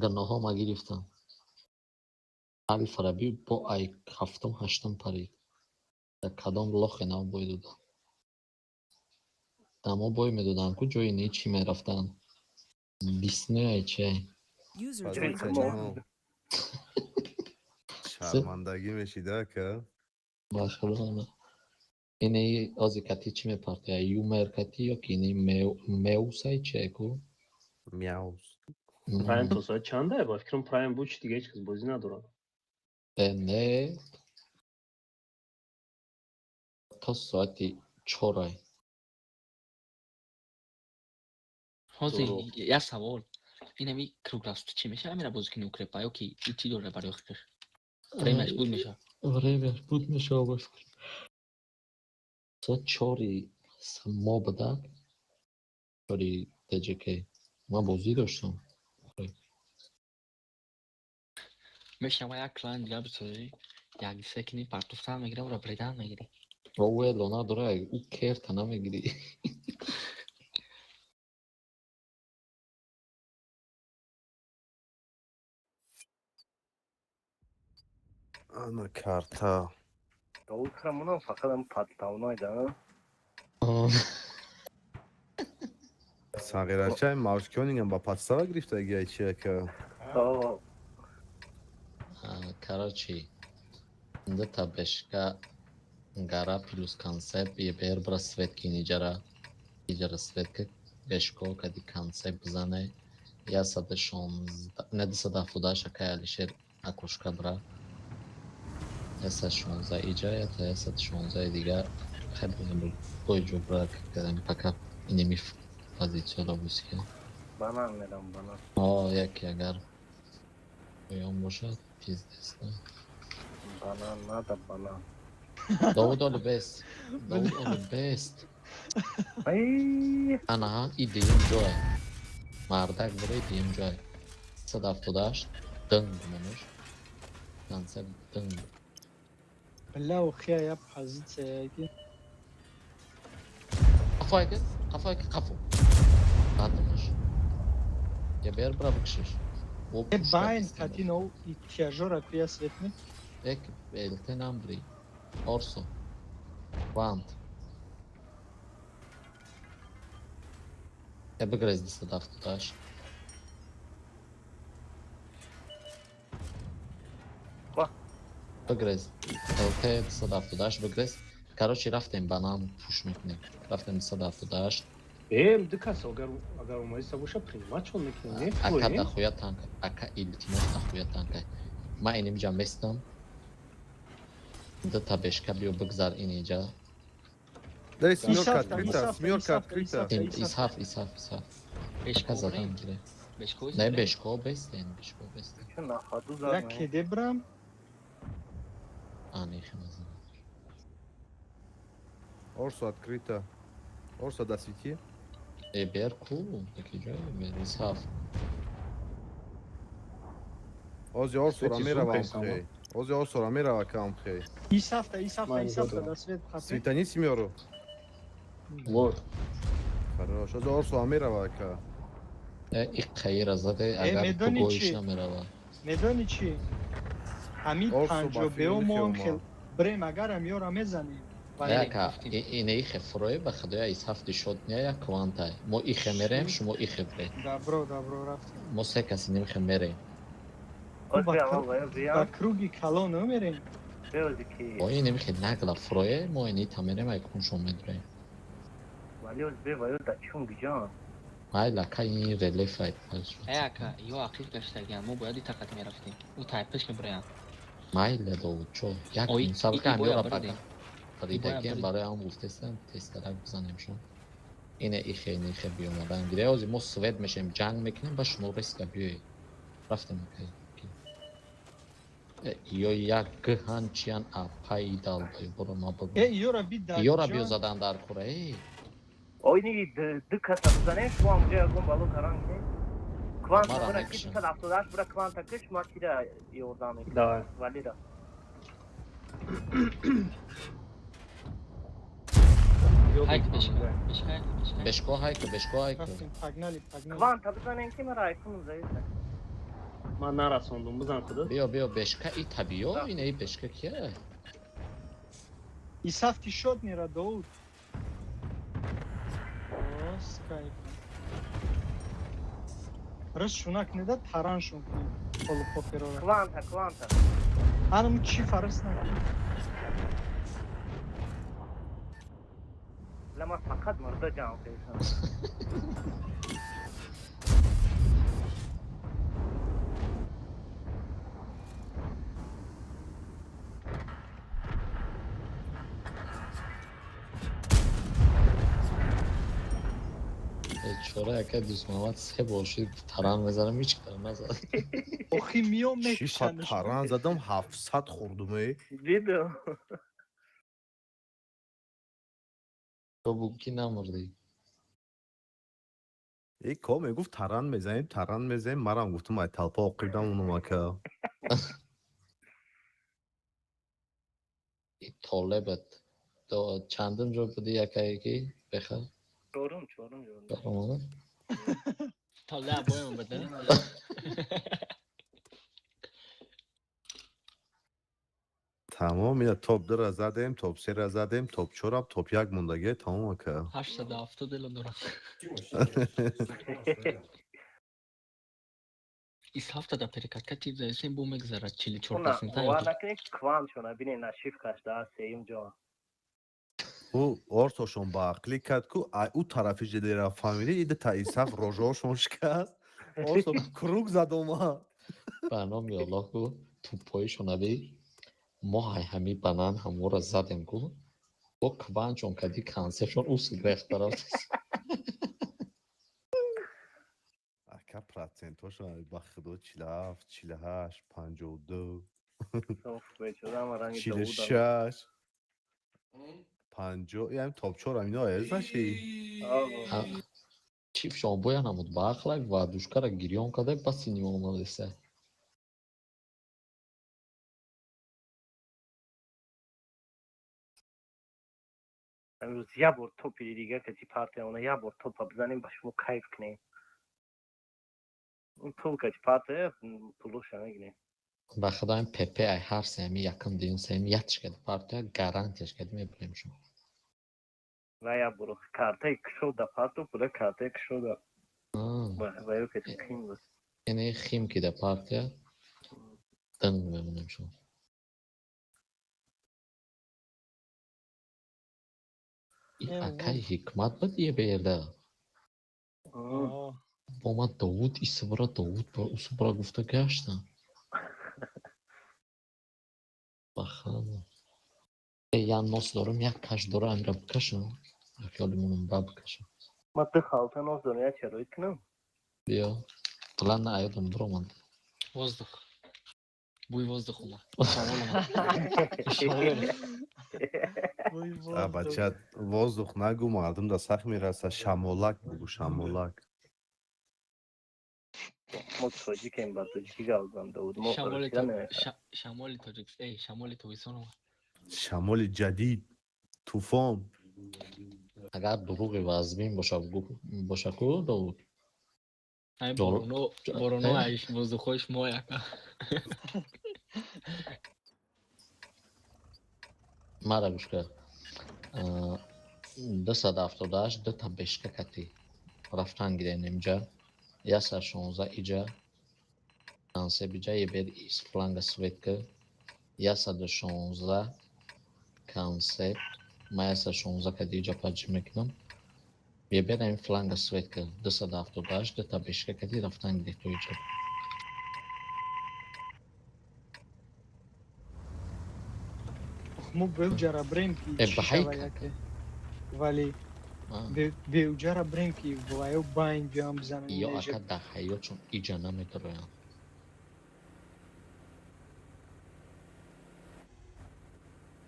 Гуноҳҳо ма гирифтам. Алфараби бо ай ҳафтум ҳаштум парид. Дар кадом лохе нав бой додам. Дамо бой медоданд, ку ҷои не чӣ мерафтанд? Бистнӯяй чай. User Позиция joined your channel. ҷаҳон. Шармандагӣ мешида, ака. Ба худо. Инаи ози кати чӣ мепартояй? Юмер кати ё ки инаи меусай чай ку? Мяус. Прайм то соат чанда? Ба фикрам, прайм буд, чи дига ҳеҷ кас бозӣ надорад. Не, то соати 4-ай. Ҳозир Дурӯғ. як савол. Инами круг рафт чӣ мешава, мера бозӣ кини укрепа ё ки и чӣ дора барои худаш? Времяш буд мешава. Времяш буд мешава, ба фикр. Соат 4-и мо буда, 4-и ТҶК. Ман бозӣ доштам. Мешава як клан дига бисозӣ, як се кини партуфтан мегирам, ра бредан мегирӣ. Ва ӯ эло надора, ӯ керта намегирӣ. Ана карта. Довудра монам фақат ам падтавнойда. Сағирачай мавшкёнингам ба подстава гирифтагиай чи, ака? О. Короче, дата бешка гара плюс концепт ебер бра свет киниҷара. Иҷара свет ки бешко кади концепт бизане. 116, не, 278 акай Алишер акушка бра. 116 иҷа, ята 116 дигар хеле бой ҷо бра кардем, пока инеми позитсияро бусика. Банан мерам, банан. О, яке агар поён бошад, пиздец, да. Банан надо, банан. Довуд олі бест. Довуд олі бест. Ай. Анаҳа, и дуюм ҷой. Мардак бура, дуюм ҷой. 178 дынг монуш. Концепт дынг. Бля, охия я позиция ки. Қафо айка, қафо айка, қафо. Бадмаш. Я бер бра бикшиш. О, Е пушка байн бистем. кати нов и тяжора куя светни. Эк, элте намбри. Орсо. Вант. Е бигрез 278. Ва. Бигрез. ЛТ 278 бигрез. Короче, рафтем банан пуш мекунем. Рафтем 278. Ду кас агар омадиста боша, принимать мекунем, не? Ака Флои? дахуя танка. Ака, илтимос, дахуя танка. Ман инимҷа местам. Дата бешка биё бигзар инҷа. Дай семёрка Исафта, открыта, Исафта, семёрка Исафта, открыта. Исафта. Исҳаф, исҳаф, исҳаф. Бешко Ака задан брем. гире. Бешко Не, бешко бестен, бешко бестен. Чун нахаду Я зад. кеде брам. А, не, хемазан. Орсо открыта. Орсо, досвети. Э, бер ку, таки ҷой, бер исҳаф. Ози Орсора Свети мерава зум кайсам, амхей. Ози Орсора мерава камхей. Исафта, исафта, Ман исафта задам. да свет хапе. Светани семёру. Вот. Хорош. Ози Орсора мерава, ака. Э, иққаира заде, Э, агар медони пугоиш чӣ? намерава. Медони чӣ? Ҳамин Орсо ба панҷобео филми мо хиёма. хел брем агар амёра мезанем. Э, ака, ине ихе фурое, ба худоя, исҳафти шод нея квантай. Мо ихе мерем, шумо ихе бре. Добро, добро, рафтем. Мо се каси немихе мерем. Оз Ба бия, аввал вая Ба бия. круги калон мерем. Беози ки. О, ине михе нагла фурое, мо ини та мерем, айкун шо медроем. Вали оз бе вая да чун гиҷан. Майла, ка ин релеф ай. Э, ака, ё ақиб гаштагиан, мо бояд и тақат мерафтем. Ӯ тайпиш мебураян. Майла, Довуд, чо? Як Ой, мусабиқа и боя амёра бирдем. пага. Паридагиам барои ҳам гуфтестам, тезтарак бизанем шо. Ине ихе, ине ихе биомадан гире. Ози мо свет мешем, ҷанг мекунем, ба шумо резко биёед. Рафтем, ака. Э, ё як гҳан чиян апаи далбай, боро ма Э, бигӯ. ёра би да. Ёра биё задан дар кура, эй. Ойни ду каса бизанем, шумо ҳам ҷо ягон бало каранг не? Кванта Мара бура ки мекушам. 278 бура кванта киш, ма кира ёрдам мекунам. Давай. Валира. Хайк бешка. Бешка, хайк, бешка. Бешко ҳайку, бешко ҳайку. Рафтем, погнали, погнали. Кванта бизанем ки мара айкун заиса. Ман нарасондум, бизан худат. Биё, биё, бешка и табиё, Да. ине и бешка кия? Исафти шот нера Довуд. С кайфом. Рас шуна кунеда тараншон кунем. Полупоперора. Кванта, кванта. Анам чи фарс накунем. Бля, ман фақат мурда ҷамъ кардам. Чора яка Дӯстмуҳаммад се бор шуд таран мезанам, ҳеч кара назад. Охи миём Чӣ мекушанш. Таран задам, 700 хӯрдум, э. Дидам. То бугӯ ки намурдӣ. Э, ко мегуфт, таран мезанем, таран мезанем, марам гуфтам, ай толпа оқибдам унум, ака. И толебат. То чандум ҷо буди, якае ки беха? Чорум, чорум ҷо. Чорум. Толе абоем бада. Тамом, ина топ дура задем, топ сера задем, топ чорам, топ як мондагӣ, тамом, ака. 870 эло дорам. Ис ҳафта да перекатка тип заесем, бу мегзарад 44 Уна, процента. бовар накунед, квант шона, бинед, нашивкаш да сеюм ҷо. Ӯ ортошон ба ақлӣ кард ку, ай ӯ тарафи жилера фаҳмидӣ, ида та исаф рожоошон шикаст. Орто круг зад омад. Ба номи Аллоҳ ку, тӯппоишона би мо ҳай ҳами банан ҳамора задем ку, бо кванчон кади консепшон усл рехта рафт. Ака, процентошон ба худо 47, 48, 52, Соф бечора ма ранги чилу Давудам. шаш, 50, яъне топ чорам ино эзаши. Чифшон боя намуд ба ақлай ва душкара гирён карда, баси нима омадеса. Имрӯз як бор топи дига кати партия она, як бор топа бизанем, ба шумо кайф кунем. Ин пул кати партия пулоша мегирем. Ба худо, ин ПП ай ҳар сеями, якум, дуюм, сеюм ятш кади партия, гарантияш кади мебурем шумо. Ва як бор картаи кушода парту пула, картаи кушода ва ё кати қин буд. Яъне хим кида партия, динг мемонем шумо. И акай ҳикмат буд е берда. Бо ман Довуд исбра, Довуд ба усбра гуфта гаштам. Ба худо. Э, як нос дорам, як каш дора, амира бикашам. Хаёли монам ба бикашам. Ман ду халта нос дорам, як чароит кунам. Биё. План на аёдам биромад. Воздух. Бӯи воздух омад. Шамол омад. Шамол омад. А бача, воздух нагу, мардум да сах мераса, шамолак бугу, шамолак. Мо тоҷикем, ба тоҷикӣ гап зан, Давуд. Мо Шамоли русия намефаҳмем. Шамоли тоҷик, эй, шамоли тобистон омад. Шамоли ҷадид, тӯфон. Агар дурӯғи вазмин боша, боша ку, Довуд. Ай бороно, бороно, ай воздухҳои шумо яка. Мара гӯш кар. 278 дута бешка кати рафтан гирем инҷа. 116 иҷа. Ансеб иҷа ебер из фланга светка. 116 консеп. Ма 116 кади иҷа паджи мекунам. Ебер ами фланга светка. 278 дута бешка кади рафтан гире то иҷа. Мо беуҷара брем ки Э, чӣ ба ҳай шава яке. Вале беуҷара брем ки ваё байн биём бизанем. Ё ака, дар ҳаётшон иҷа наметароянд.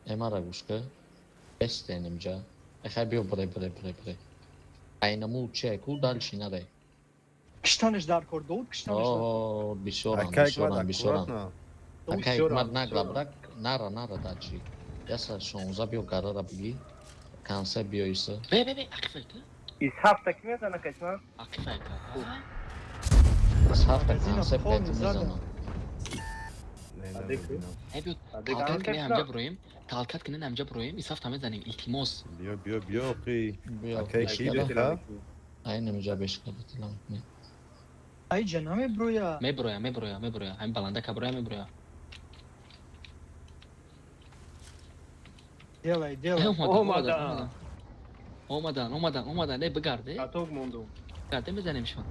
Э, мара гӯш кар. Бестен инҷа. Эхай, биё, бирай, бирай, бирай, бирай. Айнаму чия ку, дальше нарай. Киштанаш дар кор, Довуд, киштанаш дар О, бисёрам, Ака, бисёрам, Ҳикмат, бисёрам. аккуратно. Ака, Бисёрам, Ҳикмат, нагла, бисёрам. брак, нара, нара дальше. 116 биё, гарара бигӣ. Консеп биё иса. Бе, бе, бе, ақифайка. Из ҳафта ки мезана кашма? Ақифайка. Аз ҳафта Магазина консеп полный бет задам. мезанам. Не, Адек, намебинам. Эй, биё, Адек. талкат кунем, ҳамҷа буроем. Талкат кунем, ҳамҷа буроем. Ис ҳафта мезанем, илтимос. Биё, биё, биё, оқи. Биё, Акай, ки бешкара. беха? Ай намиҷа бешка батила мекунем. Ай ҷа намеброя. Меброя, меброя, меброя. Ҳамин баландака броя, меброя. Делай, делай. Омадан, омадан, омадан, омадан. Э, бигарде. Каток мондум. Гарде мезанемшон.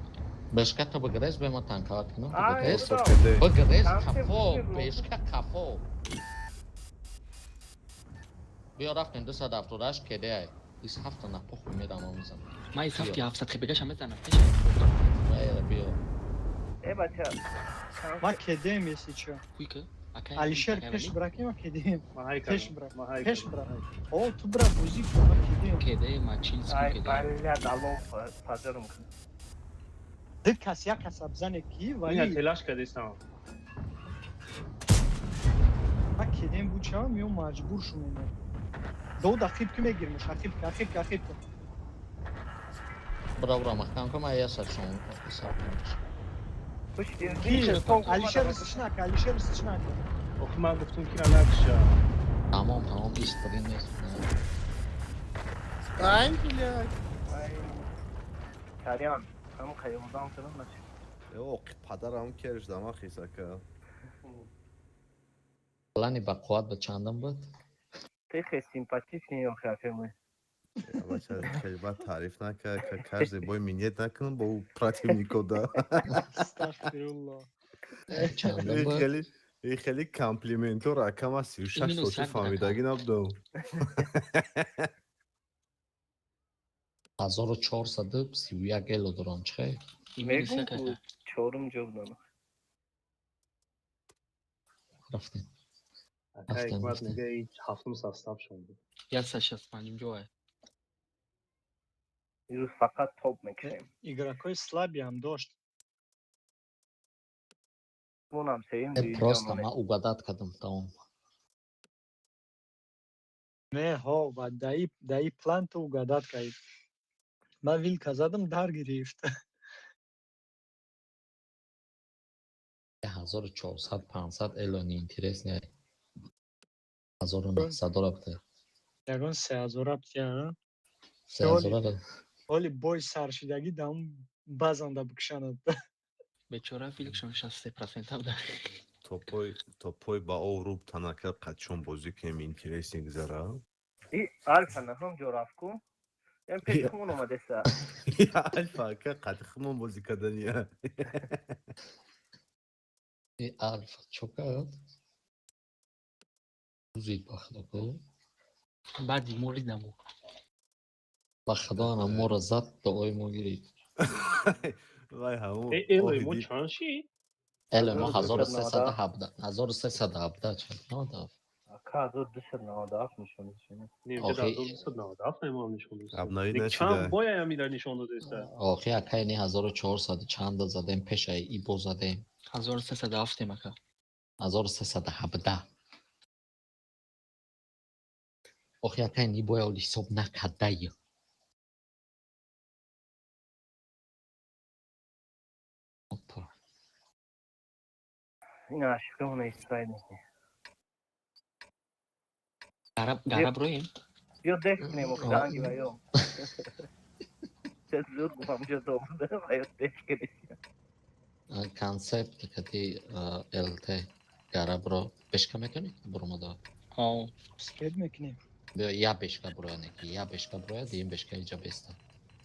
Бешка то бигрез, бе ма танкават кунам. Ай, Бигрез. куда? Бигрез Танке қафо, бигрез. бешка қафо. Биё рафтем 278 кеде ай. 27 на похуй мерам мезанам. Ман исафти 700 хебегаша мезанам. Айра биё. Э, бача. Ма кедем, если чё. Хуйка. Акай. Алишер пеш браки, ма кедем. Ма ҳай Пеш кардам. бра. Ма ҳай Пеш кардам. бра. О, ту бра бозӣ кун, ма кедем. Кеде, ма чил Ай, кеде. бля, далон пазарум. Ду кас як каса бзане ки, Ина вали телаш кардестам. ма кедем бучава, миём маҷбур шумем. Довуд ақиб ки мегирмеш, ақиб ки, ақиб ки, ақиб ки. Бра бра маҳкам кун, ман я саршон. Сар кунам. Пуш Ки, Алишер сичнака, Алишер сичнака. Охи ман гуфтум ки накша. Тамом, тамом, ист дигар нест. Ай, блядь. Ай. Карян, ҳам қайёрдам кардам начи. Э, оқи падарам керш дама хисака. Плани ба қувват ба чандам буд? Ты хе симпатичный ё хафемы. Бача, хеле бад таъриф нака, каждый бой минет накунам бо противнико да. Астағфируллоҳ. Чандам буд? Хеле и хеле комплиментор акама 36 Минус солчи як фаҳмидагӣ набудам. 1431 эло дорам, чӣ? Минус Мегум як ака. чорум ҷо будам. Рафтем. Ака Рафтем, Ҳикмат рафтем. мега и ҳафтум состав шон буд. 165 ҷой. Ирӯз фақат топ мекушем. Игрокои слабиам дошт. Монам сеюм Э, просто ман угадать кардам, тамом. Не, ҳо, ва даи план ту угадать кардӣ. Ман вилка задам, дар гирифт. 1400 500 эло неинтересный. 1900 дора буда. Ягон 3000 рафт, я. 3000 ра. Оли бой саршидагӣ дам базанда бикшанад. Бечора филикшон 63% буда. Топой топой ба ов руб танака қачон бозӣ кунем интересный гузара. И Алфа наҳум ҷо рафт ку? Ям пеши хумон омадеса. Алфа ака қати хумон бозӣ кардания. И алфа чо кард? Зид ба худо ку. Баъди муридаму. Ба худо ана моро зад, дуои мо гирифт. Вай ҳамон Э, элои мо оҳиди чанд шид? Эло мо 1397. 1317, 1317 чанд? 97. Ака 1297 нишон дод. Не, Охи. 1297 мемон нишон дод. Обновить Чанд нашида. боя амира нишон додеста? Охи акай не 1400 чанда задем, пешаи ибо задем. 1307 ака. 1317. Охи акай ни боя оли ҳисоб накардай. Опа. Ин ашиқимона истирай мекунем. Гара гара броем. Биё деш кунем охиранги ва ё. Ча зуд гуфтам ҷо добуда ва ё деш кунем. Концепт кати ЛТ гарабро бешка метонӣ буромада? Ҳо. Спед мекунем. Биё я бешка броя неки, я бешка броя, диим бешка иҷа беста.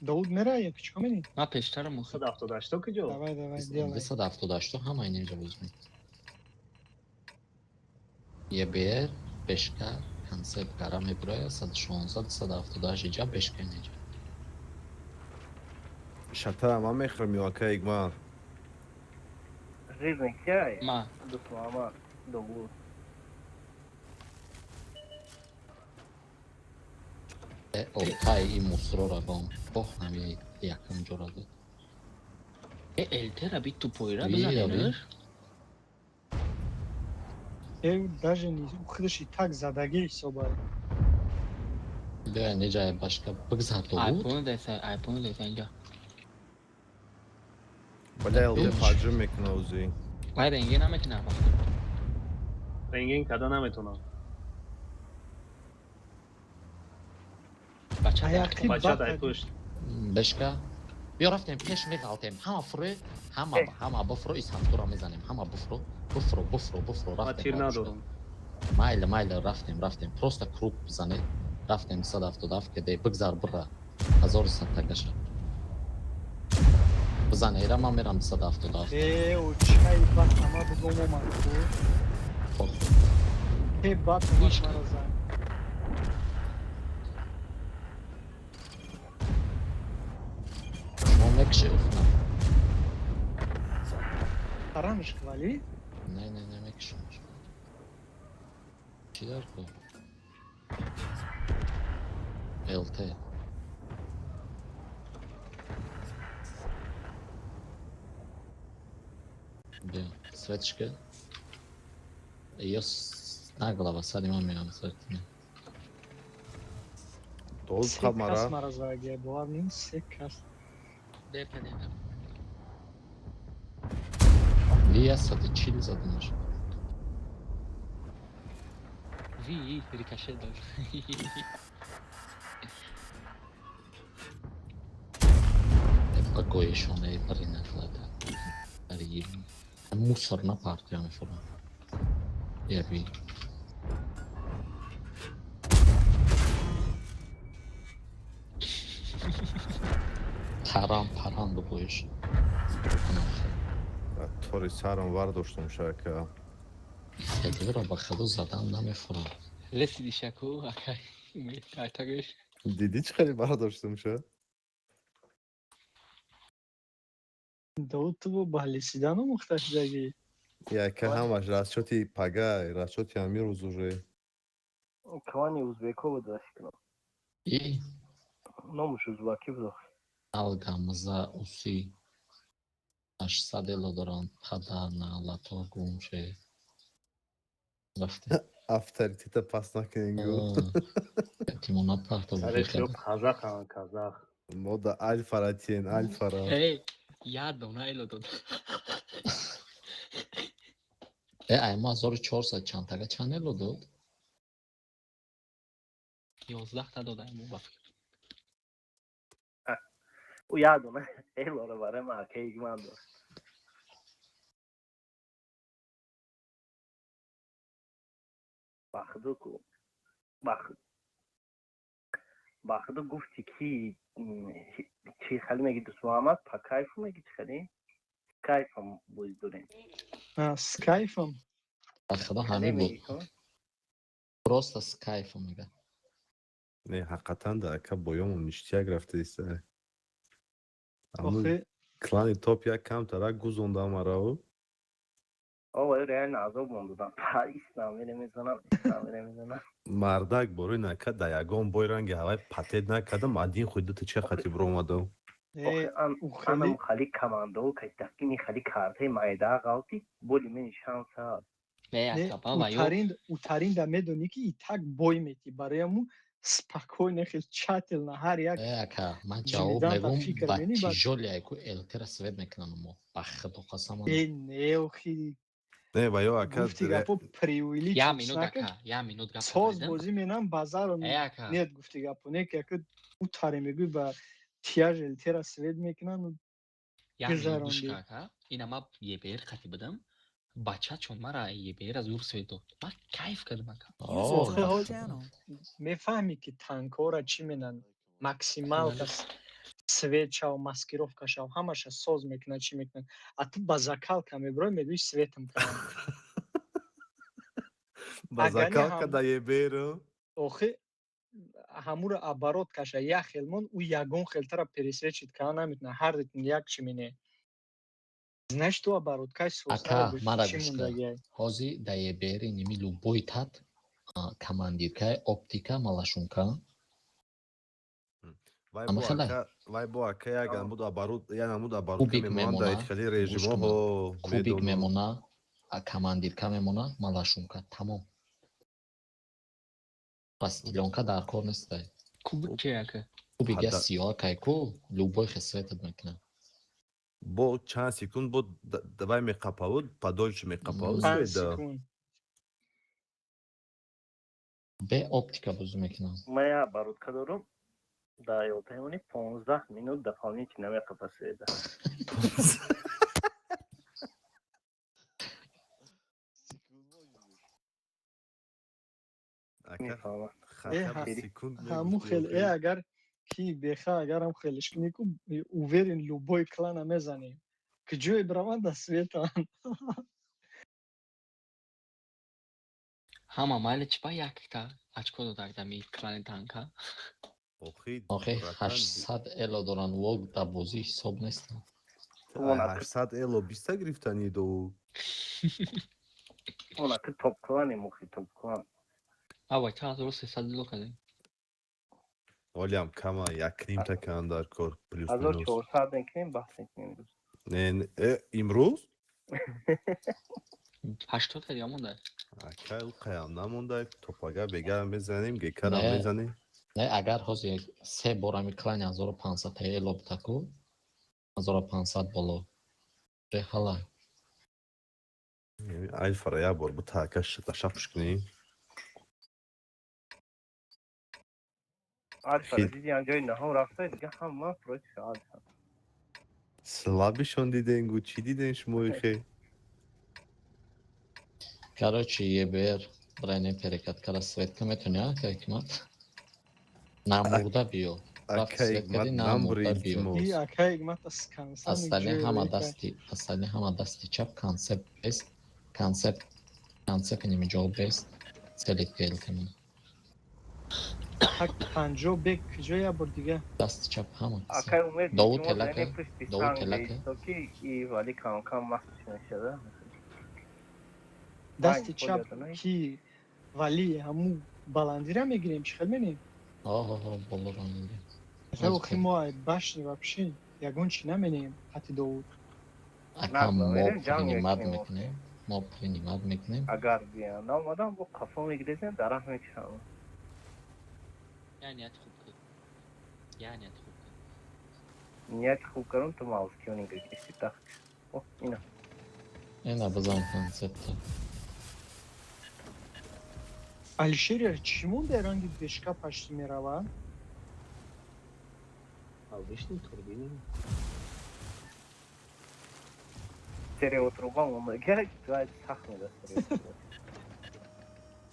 Довуд мера я чико мени? Ман пештарам охи. 178 куҷо? Давай, давай, делай. 278 ҳама ин инҷа бозӣ мекунад. ЕБР бешка концепт гара меброя 116 278 иҷа бешка инҷа. Шатара ман мехӯрам ё ака Игман. Жизни кияй? Ма. Дӯст Муҳаммад Довуд. Э, Олтай и мусрора бом. Бох нами якам ҷора дод. Э, ЛТ ра би тупойра Би, бизанем. аби. Э, даже не худаш и так задагӣ ҳисобай. Биё инҷа башка бигзар Довуд. Айпон деса, айпон деса инҷа. Бля, ЛТ Ич. фаҷр мекуна ӯзи. Вай ренге намекунам. Рентген карда наметонам. Бача Ай, дар ақиб Бача бад дай кардӣ. пушт. Бешка Биё, рафтем, пеш меғалтем. Ҳама фуре, ҳама, ҳама буфро, ис ҳафтура мезанем. Ҳама буфро, буфро, буфро, буфро, Ма рафтем. тир Бабушка. надорам. Майли, майли, рафтем, рафтем. Просто круг бизанед. Рафтем, 177 кеде, бигзар бира. 1100 тагаша. Бизан, эра ман мерам 277. Э, очай бат ама бугом омад ку. Хоб. Э, бат омад Ишка. мара зад. Шумо мекуши уфна. Таранш квали? Не, не, не мекушам. Чӣ дар ку? ЛТ. Биё, светочка. Ё на глава, сади ман меам светина. Дод Се кас қабмара. мара зад, бовар ним, се кас. Депе, депе. Вия 140 задумаш. Ви, рикошет дод. Пакоишоне бари наклада. Бари мусор на партия мефурам. Яби. Парам парам бигӯиш. Тори сарам вардоштам шака. Хелиро ба хело задан намефурам. Лесиди шаку, акай. Айтагаш. Дидӣ, чӣ хеле бардоштам ша? Дауд, ту ба лесидан омӯхта шудагӣ. Яка ҳамаш расчёти пага, расчёти ҳамин рӯз уже. Клани узбеко буд, фикр. И Номуш узбакӣ буд. Алга мза уси 800 эло доранд, падар налато гум ше. Рафте. Авторитета пас накунем гу. Тимона парто. Сари хиёб казах, казах. Мо да альфара тиен, альфара. Эй, як дона эло дод. Э, ай мо 1400 чанд тага чанд эло дод? 11 та дод айму ба фикр. Ӯ як дона элоро барои ман акаи ман дод. Бахду ку. Бахду гуфти ки чӣ хеле меги, дӯст Муҳаммад, по кайфу меги, чӣ хеле? Кайфам бозӣ дорем. А, с кайфом. Ба худо Хеле ҳамин буд. меги ку? Просто с кайфом мега. Не, ҳақиқатан да ака боёмон ништяк рафтаиста. Охи Клани топ як камтарак гузонда мараву. О, реально азоб мондудам. Истам мере мезанам, истам мере мезанам. Мардак борои нака да ягон бой ранги ҳавай патет накардам, один худ дута ча хати биромадам. Э, Анам хали командо кайтакини хали картаи майда ғалти боли мени шанс ҳаст. Не, ака ба ё. Утаринда медонӣ, ки и так бой метӣ, барои ҳамун спокойно, хел тщательно ҳар як Э, ака, ман ҷавоб ҷимидан мегӯм фикр ба мени, баъд тижоли айку элтера свет мекунам мо. Ба худо қасам. Э, не, охи. Не, ва ё ака. Гуфти гапо Я преувеличить минут накард. ака, я минут гап. Соз бозӣ менам базаро. Э, ака. Нет, гуфти гапо не, ки ака утаре мегӯй, ба тияж элтера свет мекунанд. Я минут гӯш гузаронди. ка, ака. Ина ма ЕБР хати будам. Бача чон мара ЕБР аз зур свет дод. Ман кайф кардам, ака. О, Охи, ба ҳол худо. мефаҳмӣ, ки танкора чӣ менанд, максималка свет шав, маскировка шав, ҳамаша соз мекунад, чӣ мекунад, а ту ба закалка мебурой, мегӯӣ светам кунам. Ба Агар не закалка да еберу. Охи, ҳамуро оборот каша як хел мон, ӯ ягон хелтара пересвечить карда наметунад, ҳар дитон як чӣ мене, значит, ту обороткаи Ака, мара чӣ гӯш кар. мондагиай. Ҳозир да ЕБР ними любой тат командиркаи оптика малашунка. Вай Ама бо хеле. ака, вай бо ака як намуд оборот, як намуд оборотка Кубик мемонанд дар мемона. хели Гӯш режимоҳо. кун. Кубик мемона, командирка мемона, малашунка, тамом. Пластилонка дар кор нестай. Кубик чи, ака? Кубик я Ҳадда- сиёҳ кайку, любой хел светат мекунад. Бо чанд секунд бо вай меқапавуд, подольше меқапавуд 5 свет да. секунд. Бе оптика бозӣ мекунам. Ман як оборотка дорам. Да, ёлтаймони 15 минут дополнительно меқапа света. Ака Мефаҳмам. хотя бы Э, секунд ҳамун мегуфти, хел охи. э агар ки беха агарам хелиш кунӣ ку, уверен, любой клана мезанем, куҷое бираванд, да светан. Ҳама майли, чӣ ба якта очко додак дами клани танка? Охи, Охи, братан, 800 эло доранд, вог дар бозӣ ҳисоб нестанд. ай 800 эло биста гирифтани ду. Она ки топ клани мухи, топ клан. Авай, та 1300 эло кардем. Олиам кама як нимта кан дар кор, плюс ҳазор минус. чорсад мекунем, баҳс мекунем имрӯз. Не, не, имрӯз? 80 та дига монда. Ака, қаям намонда, топага бегарам мезанем, гекарам Не. мезанем. Не, агар ҳозир се бор ами клани 1500 та эло битаку, 1500 боло ҳала. Альфара як бор бута, ака, ташаппуш кунем. Альфа диди, ҷои наҳом рафта, дига ҳама против Альфа. Слабишон диден гу, чӣ диден шумои хе? Короче, ебр брайне перекаткара светка метони, ака ҳикмат? Намурда биё. Рафт Ака свет Ҳикмат, кардӣ, намбури, намурда биё. илтимос. И ака Ҳикмата скансан. Астали ҳама дасти чап концепт бест, концепт, концепт нимиҷо бест, целит гелтемон. Так 50 бек куҷо, як бор дига? Дасти чап ҳама. Акай Умед, Довуд илтимос, телака, яъне пушти Довуд санг телака. беисто, ки и вали кам кам маст мешада. Дасти Вайн, чап. холиятона. Ки вали ҳаму баландира мегирем, чӣ хел менем? Оҳо, болоро мегирем. Охи, мо ай башни вообще ягон чӣ наменем, хати Довуд. Ака, мо мерем, ҷанг принимать мекунем. мекунем, мо принимать мекунем. Агар биям наомадам, бо қафо мегирезем, дарах мекушам. Я ният хуб кун. Я ният хуб кун. Нияти хуб кардам, ту мавзкиони гирифти тахт. О, ина. Ина бизан концепта. Алишерия чӣ монда, ранги бешка пашти меравад? Обычный турбина. Стереотруба монда, гай сахт меда стереотруба.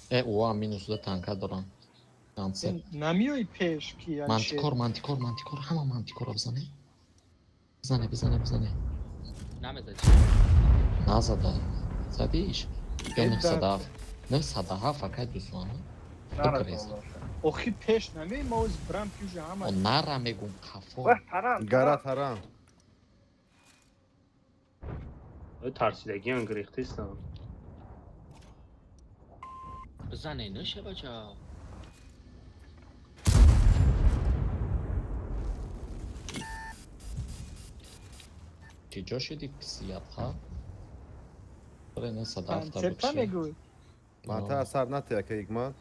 Э, уа минус да танка дорам. Концепт. Намиёи пеш ки, Алишер? Мантикор, мантикор, мантикор, ҳама мантикоро бизане. Бизане, бизане, бизане. Намезад. Назада. Задиш? Ё Э, 907. 907, акай дусмана. Бикрез. Охи, пеш намеи, мо оз брам ки уже ҳама. О, нара мегум, қафо. Вах, таран. Гара таран. Тарсидагиан гирехтистам. Бизане, нуша бача. Чӣ ҷо шуди, писиятха? Бре, 907 та Концепта бикши. мегӯй. Мата асар нате, ака Ҳикмат.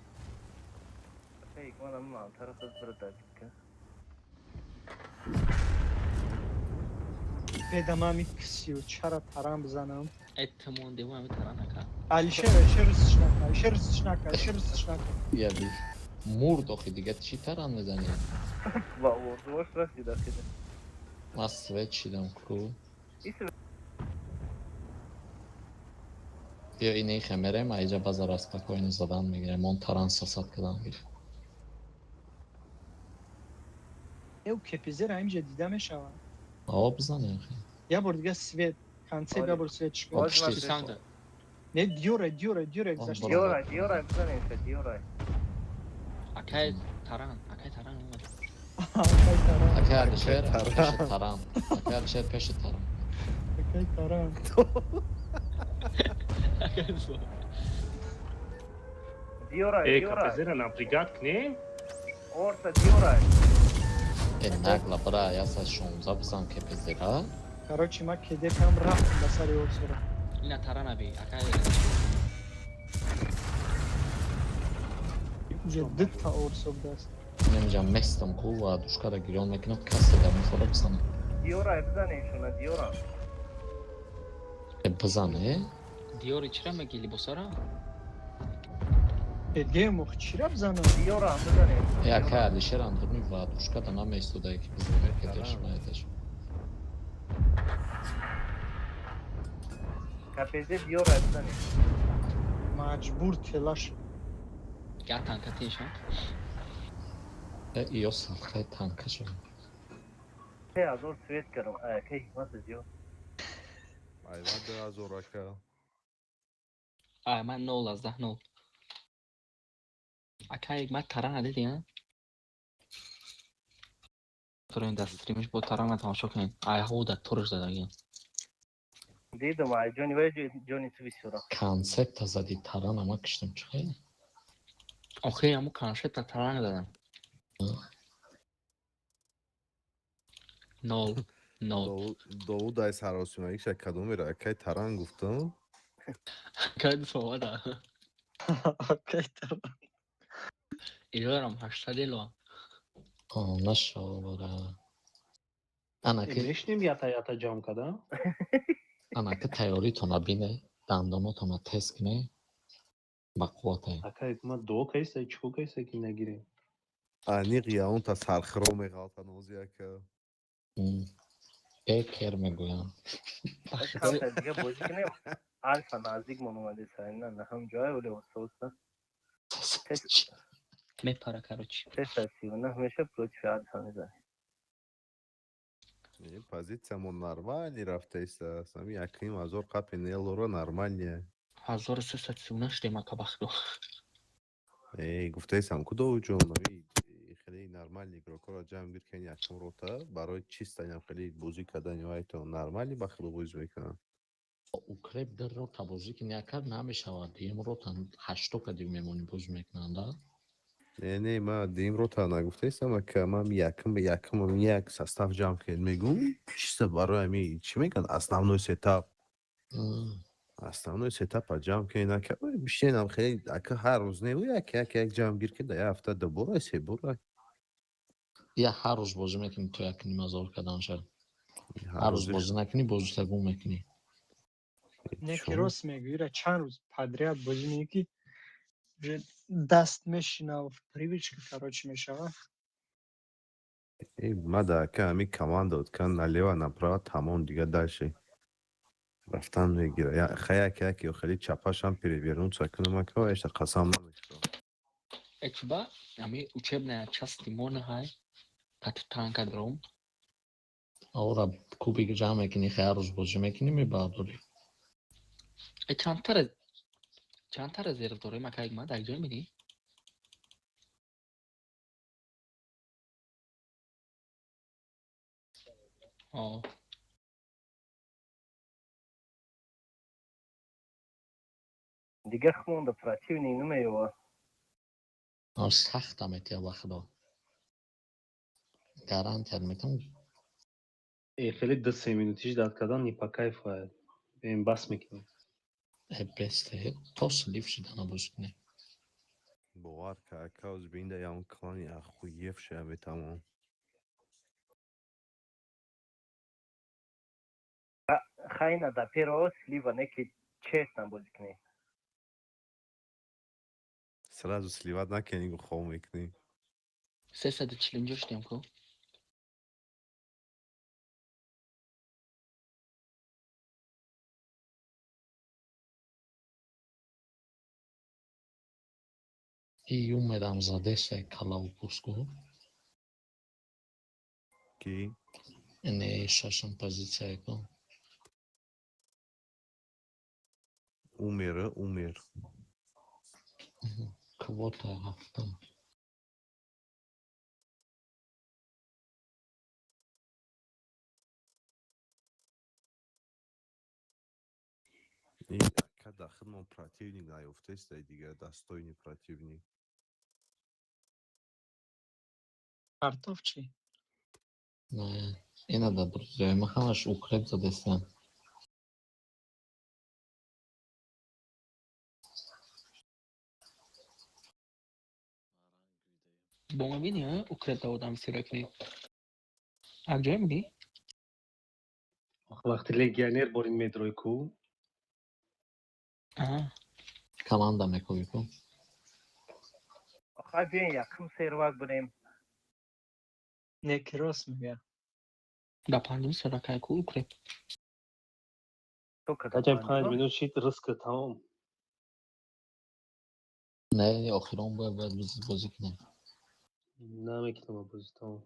Ҳикмат мантара худ бирда дика. Бедамами кисиё чара тарам бизанам? Этмон деву ами таран, ака. Алишер, Алишер, сичнака, Алишер, сичнака, Алишер, сичнака. Я би. Мурд, охи, дига чӣ таран мезанӣ? Ба орзуош расида хида. Ман свет шидам ку. Ис. Биё, инаи мерем, аиҷа базара спокойно задан мегирем. Он таран сосад кадан гирифт. Эу кепизера ҳаминҷа дида мешавад. О, бизане, охи. Як бор дига свет концепт, як бор свет чӣ? О, Оз пушти. ман. Писанга. Не, диёра, диёра, диёра гузашта. Бро. Диёра, диёра бизанем, диёра. Акай таран, акай таран омад. Акай таран. Акай Алишер, Таран. пеши таран. Акай Алишер, пеши таран. Акай таран. Акай зо. Диёра, Э, диёра. капезера напрягать кунем. Орса диёра. Э, нагла, бра, 116 бизан кепезера. Короче, ма кедекам рафтам ба сари орсора. Ина тарана би, акай. Уже дитта орсо будааст. Инамиҷа местам ку ва душкара гирён мекунам, касе дар мехора бизана. Диёра бизанем шуна, диёра. Э, бизане? Диёри чира меги, либосара? Э, демох чира бизанам? Диёра бизанем. Э, акай Алишер андурни Вадушкада намеистодае ки бизоре кедеш Таран. наедеш. КПЗ биёр азизани. Маҷбур тела шуд. Я танка теша. Э, иё садқаи танка шуд. 3000 свет кардам. Ай, ҳикмат зиёд. Айва 2000, ака. Ай, ман нол аз даҳ нол. Ака, ҳикмат тарана дидӣ, а? Дорем дар стримиш бо тарана тамошо кунем. Ай, ҳуда турш задагӣ. Дидам, ай ҷони вай ҷони ту бисёра. Концепта зади, тарана ма киштам, чӣ хел? Охи, ҳамун концепта тарана задам. Нол. Нол. Довуд ай саросимагиша кадомеро акай таран гуфтам? Кай суода. Окей, таран. Илорам 800 эло. Нашавара. Анаки Мешнем ята ята ҷамъ када. Анаки тайёритона бине, дандонотона тест кине, ба қуввате. Ака, ма дуо кайса, чико кайса ки нагирем. Аниқ яунта сархиро меғалта нози, ака. Бекер мегӯям. Камтар дига бозӣ кунем. Алфа наздик мон омаде сайна на ҳам ҷой оле ососа. Мепара, короче. 339 меша, против Алфа мезанем. Позитсиямон нормальный рафтаиста. Сами 1500 қапи нелоро нормальные. 1339 шудем, ака, бахто. Эй, гуфтаисам ку, Довуҷон, ами хеле нормальный игрокҳоро ҷамъ гир кани якум рота барои чистаням хеле бозӣ кардани вайто нормальный ба хеле бозӣ мекунанд. Укреп дар рота бозӣ ки накард, намешавад. Дуюм рота ҳашто кадим мемонӣ, бозӣ мекунанд, а? Не, не, ма дуюм рота нагуфтаистам, ака, ман якум якум як состав ҷамъ кунед мегум, чисто барои ами чӣ мегӯянд, основной сетап. Основной сетапа ҷамъ кунед, ака, бишинам хеле, ака, ҳар рӯз не, як як як ҷамъ гир ки да як ҳафта ду бора, се бора. Я ҳар рӯз бозӣ мекунӣ то 1500 кардан шад. Ҳар рӯз бозӣ накунӣ, бозита гум мекунӣ. Не, ки рост мегӯ, ира чанд рӯз подряд бозӣ мекунӣ, ки уже даст мешина, привычка, короче, мешава. Мада, ака, ами команда кан налево направо тамом, дига дальше рафтан мегира. Ха, як як ё хеле чапашам перевернуться кунам, ака, эшта қасам намехӯрам. Эчба, ами учебная части мона ҳай. Кати танка дром. Ора кубик ҷамъ мекунӣ, ҳар рӯз бозӣ мекунӣ, мебардорӣ. Э, чандта резерв дорем, ака ҳикмат, як ҷой мебинӣ? О. Дига хмонда противник намеёва. Сахта метия, ба худо. Гарантия метам. Э, хеле 2-3 минутиш дад кардан не по кайфу. Бем бас мекунем. Э, бесте, то слив шидана бозӣ кунем. Бовар ка, ака, озбинда ям клани охуевшая метамон. Хайна да первого слива неки честно бозӣ кунем. Сразу сливать накунӣ, хов мекунӣ. 340 шудем ку. И юмедам задеса калаупуску. Ки? Не, шашам позиция ку. Умер, умер. Квота ҳафтам. И ака, да худмон противник наёфтеста, дига достойный противник. Партов чӣ? Не, ина да друзья, ма ҳамаш укреп задестам. Бо мебинӣ, а? Укреп да одам сира кунӣ. Як ҷой мебинӣ? Вақти легионер борин медрой ку. Аҳа. Команда мекови ку. Хай, биён якум сервак бирем. Не, ки рост мега. Да панҷ саракай ку укреп. То када Кача 5 панҷоҳ? минут шид, ризка тамом. Не, охирон бояд бозӣ кунем. Намекунам бозӣ, тамом.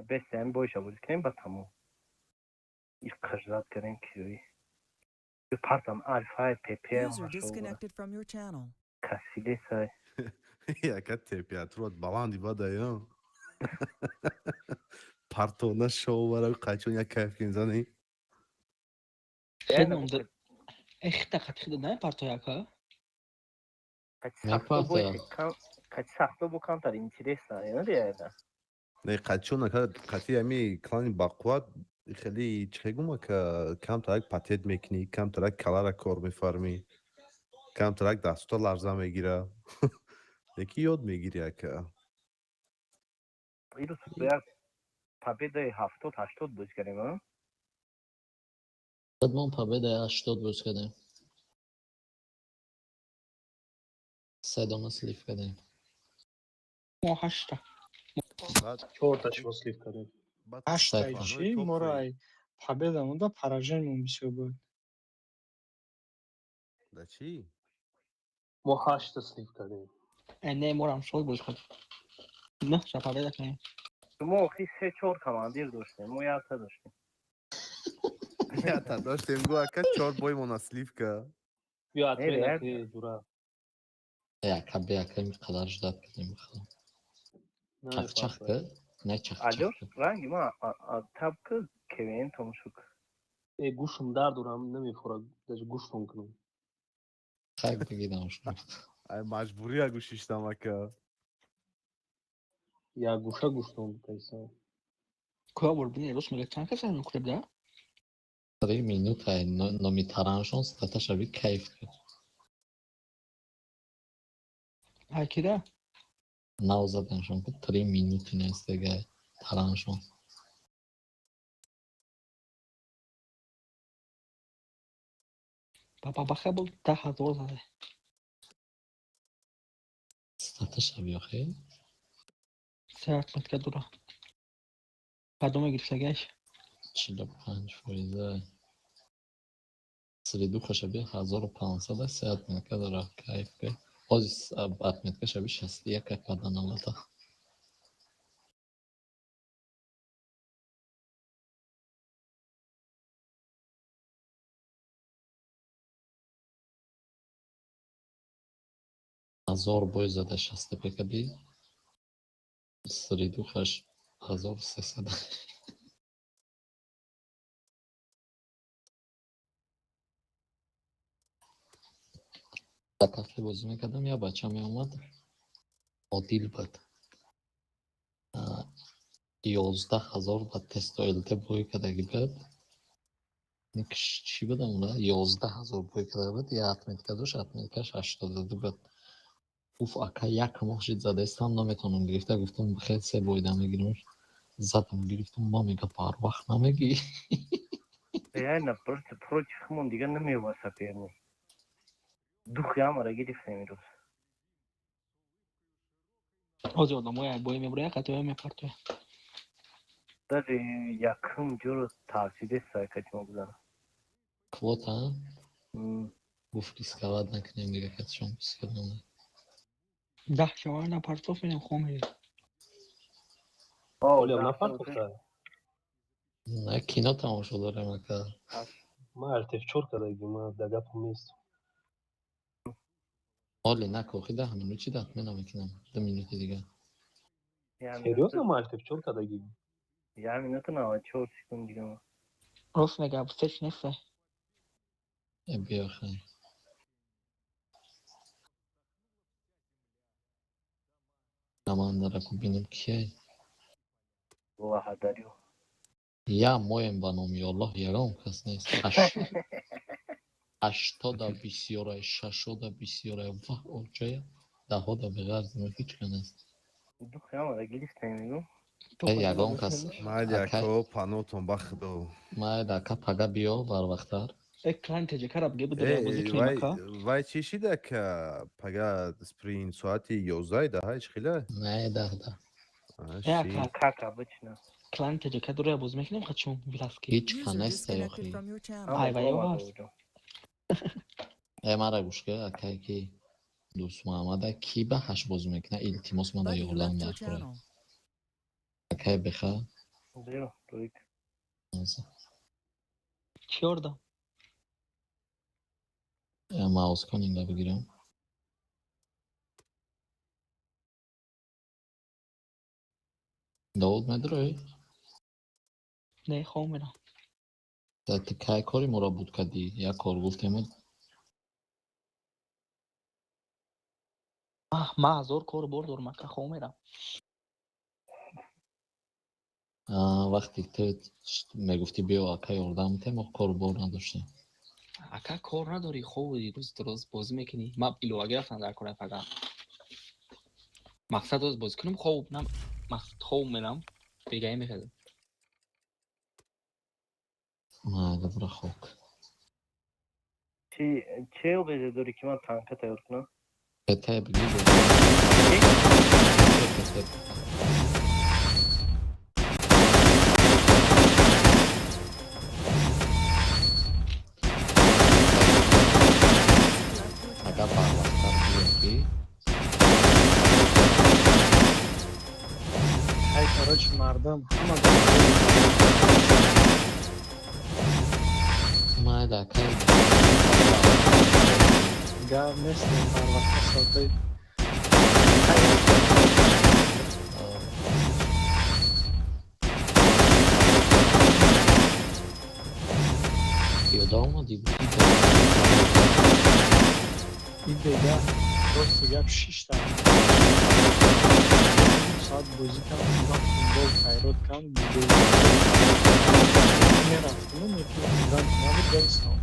Бест ҳами бойша бозӣ кунем, ба тамом. Их қажзат кардем киёи. Партам альфай, ПП. User disconnected from your channel. Касилесай. Яка температурат баланди бада, ё. Партона шоу бара қачон як кайф кин зани. Эхта қатхида на партояка. Мепартояд. Кати сахто бо камтар интересно, ё реально. Не, қачон ака қати ами клани бақувват хеле чӣ гум ака, камтарак патент мекунӣ, камтарак калара кор мефармӣ, камтарак дастута ларза мегира. Яки ёд мегирӣ, ака. Ирӯз як победаи 70-80 бозӣ кардем, а? Худмон победаи 80 бозӣ кардем. Се дона слив кардем. Мо ҳашта. Баъд Чорта шумо слив кардем. баъд Ҳаштай Сайфа. чӣ? Моро ай победа монда, поражениемон бисёр буд. Да чӣ? Мо ҳашта слив кардем. Не, морам шол бозӣ кардем. Нӯҳта победа кардем. Шумо охи се чор командир доштем, мо якта доштем. Ята доштем, гу ака, чор боймона слив ка. Биё Не, отмена реально. кунӣ, дура. Яка бияка қадар ждать кардем. Чахчах ки? Не, чахчах Алё, ки. ранги ма таб ки КВН тамошо кун. Э, гӯшум дард дорам, намефорад даже гӯштон кунам. Хай бигидам шумо. Ай маҷбурия гӯшиштам, ака. Як гӯша гӯштон кайсам. Куя бор бини, рост мега, чанд каса укреп да? 3 минута номи тараншон статаша би кайф кард. Ай кида? Нав заданшон ки 3 минути нестега тараншон. Баба баха был 10 000 заде. Статаша би охе. Се отметка дура. Кадоме гирифтагаш? 45 фоиза. Средухаша би 1500, се отметка дора, кайф ки. Ҳозир отметкаша би 61 када навата. Ҳазор бой зада, шасту пекади средухаш 1300. Дар кафе бозӣ мекардам, як бача меомад, Одил буд. 11 000 ба тесто ЛТ бой кардагӣ буд. Чӣ будам ура? 11 000 бой карда буд, як отметка дошт, отметкаш 82 буд. Гуфт: «Ака, як моҳ шид задаистам, наметавонам гирифта». Гуфтам: «Бихел, се бойда мегирам». Задам, гирифтам, ма мега: «Барвақт намегӣ?» Реально, просто против хумон дигар намеёбад соперник. Духи ҳамаро гирифтем имрӯз. Ҳозир одамои ай бой мебурая, қатоя мепартоя. Даже якум ҷоро тарсидеста кати мо бизанам. Квота гуфт: «Рисковать накунем дига, катишон бисёр монда». Даҳ шавар напартоф менем, хом мерем. Олям напартофта. На кино тамошо дорем, ака. Ма Alt F4 кардагӣ, ма да гапам нест. Оли накохи, 10 минут чи дат мена мекунам, 2 минути дигар. Серьёзно, ма Alt F4 кардагӣ. 1 минуту 94 секунд дига. Рост мега, всеч неста. Э, биё, хай. Командара ку бинем, кияй. Благодарю. Я моем ба номи Аллоҳ, ягон кас нест. Ҳаштода бисёрай, шашода бисёрай, ваҳ, оҷая даҳода беғарз, ҳеҷ ка нест. Духи ҳамаро гирифтем, мегӯм. Э, ягон кас. Майли, Ака. ако, панотон ба худо. Майли, ака, пага биё барвақттар. Э, клан теҷекара биге буд, бозӣ Э, кунем, вай ака. Вай чӣ шида ка, пага спринт соати 11 даҳа чӣ хела? Не, 10 да. Э, ака. Как обычно. Клани ТҶК дуря бозӣ мекунем хачум виласки. Ҳеҷ User ка нестай disconnected охи. from your channel. Ай, вай, оваз. Э, мара гӯш ка, акае ки Дӯст Муҳаммада ки ба ҳашт бозӣ мекунад, илтимос, ман да Buddy ёрдам left your даркора. channel. Акае беха. Зеро, Руик. Чӣ ёрдам? Маус кон инга бигирам. Довуд, медроӣ? Не, хом мерам. Та ту кай кори моро буд кардӣ? Як кор гуфтему. Аҳ, ман ҳазор кор бор дорам, ака, хом мерам. Вақте ту мегуфтӣ, биё, ака, ёрдам те, мо кору бор надоштем. Ака, кор надорӣ, хоб будӣ, рӯз дуруст бозӣ мекунӣ. Ман иловагӣ рафтам дар кора фақат. Мақсад оз бозӣ кунам, хоб нам, мақсад хоб мерам, бегаӣ мехезам. Майли, бура хок. Чи че обезе дорӣ, ки ман танка тайёр кунам? ПТ бигир. Чи? ПТ. Left your channel. Агар барвақттар биёфӣ. Ай, короче, мардам ҳама. Майли, акай. Гап нест, барвақта соатҳои Пиёда омадӣ? И бега, рости гап, шишта соат бозӣ кардам, вақт футбол хайрот кардам, мерафтиму неки одам набуд, гаистам.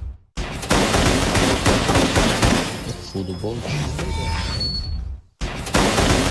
Футбол чӣ фоида?